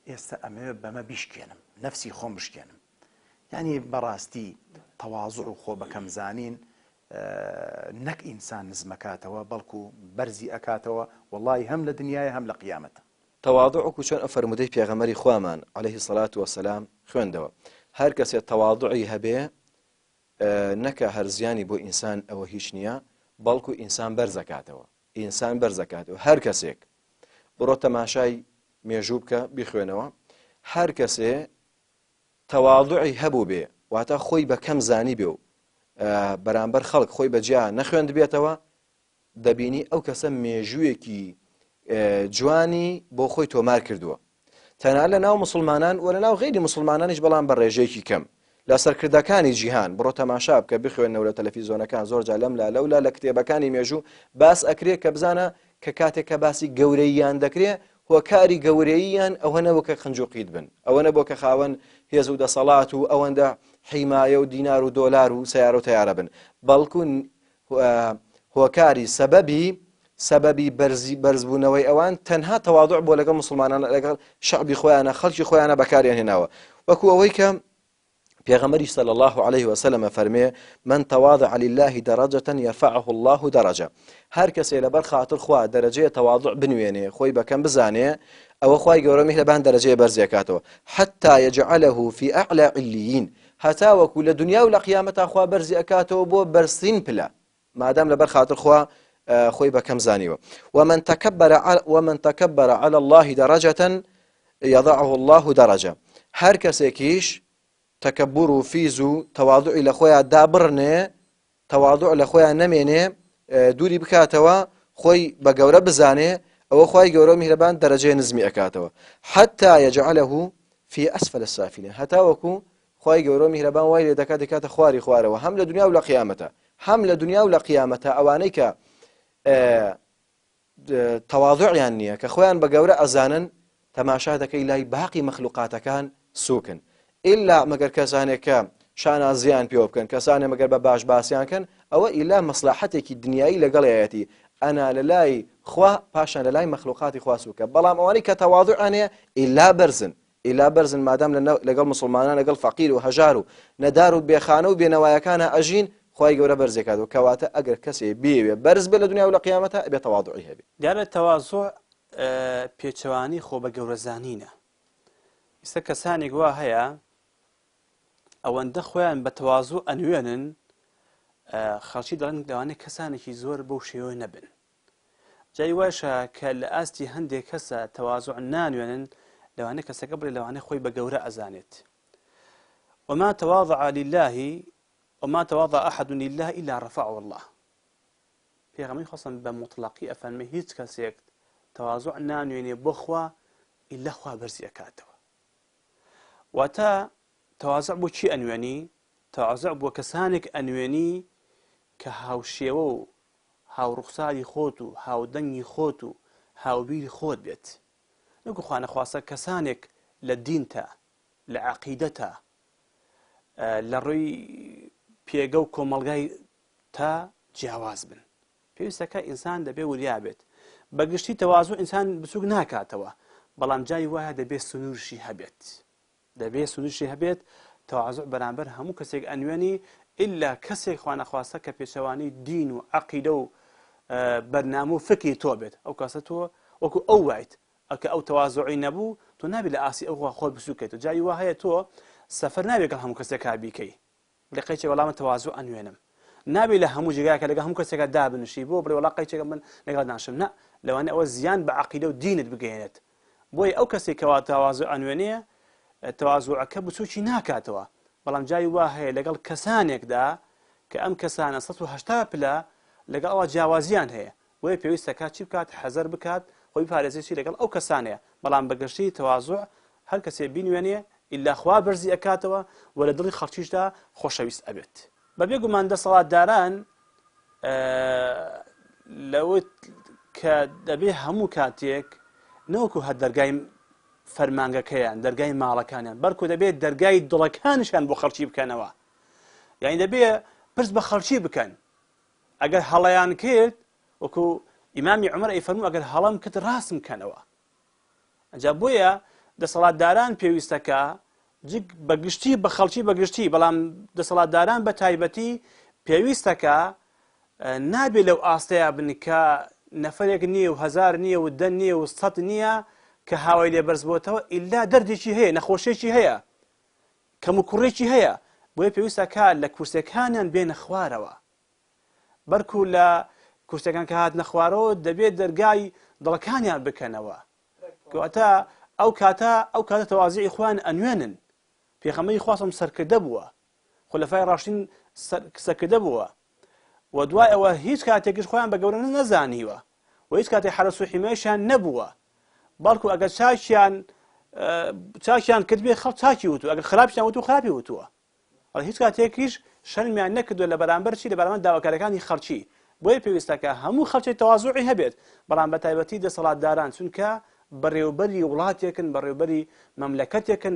ئێستا ئەمەوێ بەمە بیشکێنم نەفسی خۆم بشکێنم یعنی بەڕاستی تەوازع و خۆ بەکەم زانین نەک ئینسان نزمەکاتەوە بەڵکو بەرزی ئەکاتەوە وەڵی هەم لە دنیای هەم لە قیامەتە. تەواضع وەکو چۆن ئەم فەرموودەی پێغەمبەری خوامان علیه الصلاة والسلام خوێندەوە هەر کەسێ تەواضعی هەبێ نەکە هەر زیانی بۆ ئینسان ئەوە هیچ نییە بەڵکو ئینسان بەرزەکاتەوە ئینسان بەرزەکاتەوە هەر کەسێک بڕۆ تەماشای مێژوو بکە بیخوێنەوە هەر کەسێ تەواضعی هەبوو بێ واتە خۆی بە کەم زانی بێ و بەرامبەر خەڵک خۆی بەجیا نەخوێندبێتەوە دەبینی ئەو کەسە مێژوویەکی جوانی بۆ خۆی تۆمار کردووە تەنها لە ناو مسلمانان و لە ناو غیری مسلمانانیش بەڵام بە ڕێژەیەکی کەم لە سەرکردەکانی جیهان بڕۆ تەماشا بکە بخوێنەوە لە تەلەفیزۆنەکان زۆر جا لەم لا لەولا لە کتێبەکانی مێژوو باس ئەکرێ کە بزانە کە کاتێک کە باسی گەورەییان دەکرێ هۆکاری گەورەییان ئەوە نەبوو کە قنج و قیت بن ئەوە نەبوو کە خاوەن هێز و دەسەڵات و ئەوەندە حیمایە و دینار و دۆلار و سیارە و تەیارە بن بەڵکو هۆکاری سەبەبی سەبەبی بەرزی بەرزبوونەوەی ئەوان تەنها تەواضع بۆ لەگەڵ مسلمانان لەگەڵ شعبی خۆیانە خەڵکی خۆیانە بەکاریان هێناوە وەکو ئەوەی کە پێغەمبەری صلی الله عليه وسلم فەرمێ من تواضع لله درجة يرفعه الله درجة هەر کەسێ لەبەر خاطر خوا دەرەجەیە تەواضع بنوێنێ خۆی بەکەم بزانێ ئەوە خوای گەورە میهرەبان دەرەجەیە بەرزیەکاتەوە حتى يجعله في أعلى عليين هەتاوەکو لە دنیا و لە قیامەتا خوا بەرزی ئەکاتەوە بۆ بەرزترین پلە مادام لەبەر خاتر خوا خۆی بە کەم زانیوە ومن تكبر ومن تكبر على الله درجة يضعه الله درجة هەر کەسێکیش تەکەبور و فیز و تەواضعی لە خۆیان دابڕنێ تەواضع لە خۆیان نەمێنێ دووری بکاتەوە خۆی بە گەورە بزانێ ئەوە خوای گەورە و میهرەبان دەرەجەی نزمی ئەکاتەوە حتى يجعله في أسفل السافلين هەتاوەکو خوای گەورە و میهرەبان وای لێ دەکات دەکاتە خواری خوارەوە هەم لە دنیا و لە قیامەتە هەم لە دنیا و لە قیامەتە ئەوانەی کە تەواضعیان نییە کە خۆیان بە گەورە ئەزانن تەماشا دەکەی لای باقی مەخلوقاتەکان سوکن ئللا مەگەر کەسانێک کە شانازیان پێوە بکەن کەسانێ مەگەر بە باش باسییان کەن ئەوە ئیلا مەسلاحەتێکی دنیایی لەگەڵیەتی ئەنا لە لای خوا پاشان لە لای مەخلوقاتی خوا سوکە بەڵام ئەوانەی کە تەواضعیان هەیە ئیلا بەرزن ئیلا بەرزن مادام لەگەڵ موسڵمانان لەگەڵ فەقیر و هەژار و نەدار و بێخانە و بێنەوایەکانا ئەژین خوای گەورە بەرزێکاتەوە کەواتە ئەگەر کەسێ بیەوێ بەرز بێ لە دنیا و لە قیامەتا ئەبێ تەواضوعی هەبێ. دیارە تەوازوع پێچەوانەی خۆ بە گەورە زانینە ئیستا کەسانێک وا هەیە ئەوەندە خۆیان بە تەوازوع ئەنوێنن خەڵکی دەڵێن لەوانەیە کەسانێکی زۆر بەو شێوە نەبن جای وایشە کە لە ئاستی هەندێک کەسە تەوازوع نانوێنن لەوانەیە کەسەکە بڵێ لەوانەیە خۆی بە گەورە ئەزانێت وما تواضع لله وما تواضع أحد لله إلا رفعه الله پێغەمبەری خوا بە مطلقی ئەفەرمێ هیچ کەسێک تەوازوع نانوێنێ بۆ خوا ئیلا خوا بەرزی ئەکاتەوە واتە تەوازع بۆ چی ئەنوێنی تەوازع بۆ کەسانێک ئەنوێنی کە هاوشێوە و هاوڕوخساری خۆت و هاودەنگی خۆت و هاوبیری خۆت بێت نەکو خوانەخواستە کەسانێک لە دینتا لە عەقیدەتا لە ڕووی پێگە و کۆمەڵگای تا جیاواز بن پێویستەکە ئینسان دەبێ وریا بێت بەگشتی تەوازو ئینسان بچوک ناکاتەوە بەڵام جاری وایە دەبێت سنوورشی هەبێت دەبێت سنوورشی هەبێت. تەوازع بەرامبەر هەموو کەسێک ئەنوێنی ئیلا کەسێک خوانەخواستە کە پێچەوانەی دین و عەقیدە و بەرنامە و فکری تۆ بێت ئەو کەسە تۆ وەکو ئەو وایت ئەکە ئەو تەوازعی نەبوو تۆ نابی لە ئاسی ئەو خۆت بسوکێت جاری وا هەیە تۆ سەفەر نابێت گەڵ هەموو کەسێکا بیکەی بڵێ قەیچێک وەڵا من تەوازوع ئەنوێنم نابێ لە هەموو جێگایەکە لەگەڵ هەموو کەسێکا دابنیشی بۆ بڵێ وەڵا قەیچێکە من لەگەڵ دانشم نا لەوانەیە ئەوە زیان بە عەقیدە و دینت بگەیەنێت بۆیە ئەو کەسێک کەوا تەوازوع ئەنوێنێ تەوازوعەکە بچووکی ناکاتەوە بەڵام جاری وا هەیە لەگەڵ کەسانێکدا کە ئەم کەسانە 180 پلە لەگەڵ ئەوە جیاوازیان هەیە بۆیە پێویستە کات چی بکات حەزەر بکات خۆی بپارێزێ چی لەگەڵ ئەو کەسانەیە بەڵام بە گشتی تەوازوع هەر کەسێ بینوێنێ ئیلا خوا بەرزی ئەکاتەوە و لە دڵی خەڵکیشدا خۆشەویست ئەبێت. بە بێ گومان دەسەڵاتداران لەوە کە دەبێ هەموو کاتێک نەوەکو هەر دەرگای فەرمانگەکەیان دەرگای ماڵەکانیان بەڵکو دەبێت دەرگای دڵەکانیشیان بۆ خەڵکی بکەنەوە یعنی دەبێ پرس بە خەڵکی بکەن ئەگەر هەڵەیان کرد وەکو ئیمامی عومەر ئەیفەرموو ئەگەر هەڵەم کرد ڕاستم کەنەوە ئەجا بۆیە دەسەڵاتداران پێویستەکە جگ بە گشتی بە خەڵکی بە گشتی بەڵام دەسەڵاتداران بە تایبەتی پێویستەکە نابێ لەو ئاستەیە بن کە نەفرێک نییە و هزار نییە و دە نییە و سەد نییە کە هاوای لێ بەرز بۆتەوە ئیلا دەردێکی هەیە نەخۆشیێکی هەیە کەم و کوڕێکی هەیە بۆیە پێویستە کە لە کورسەکانیان بێنە خوارەوە بەرکو لە کورسەکان کە هاتنە خوارەوە دەبێت دەرگای دڵەکانیان بکەنەوە کەواتە ئەو کاتە ئەو کاتە تەوازیعی خۆیان ئەنوێنن پێخەمەری خواستم سەرکردە بووە خولەفای ڕاشدین سەرکردە بووە و دوای ئەوە هیچ کاتێکیش خۆیان بە گەورە نەزانیوە و هیچ کاتێک حەرەس و حیمایشیان نەبووە بەڵکو ئەگەر چاکیان چاکیان کردبێ خەڵ چاکی وتو ئەگەر خراپیان وتو خراپی وتووە هیچ کاتێکیش شەرمیان نەکردووە لە بەرامبەر چی لە بەرامبەر داواکاریەکانی خەڵکی بۆیە پێویستە کە هەموو خەڵکێک تەوازوعی هەبێت بەڵام بە تایبەتی دەسەڵاتداران چونکە بەڕێوبەری وڵاتێکن بەڕێوبەری مەملەکەتێکن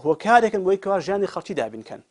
هۆکارێکن بۆی کەوا ژیانی خەڵکی دابین کەن.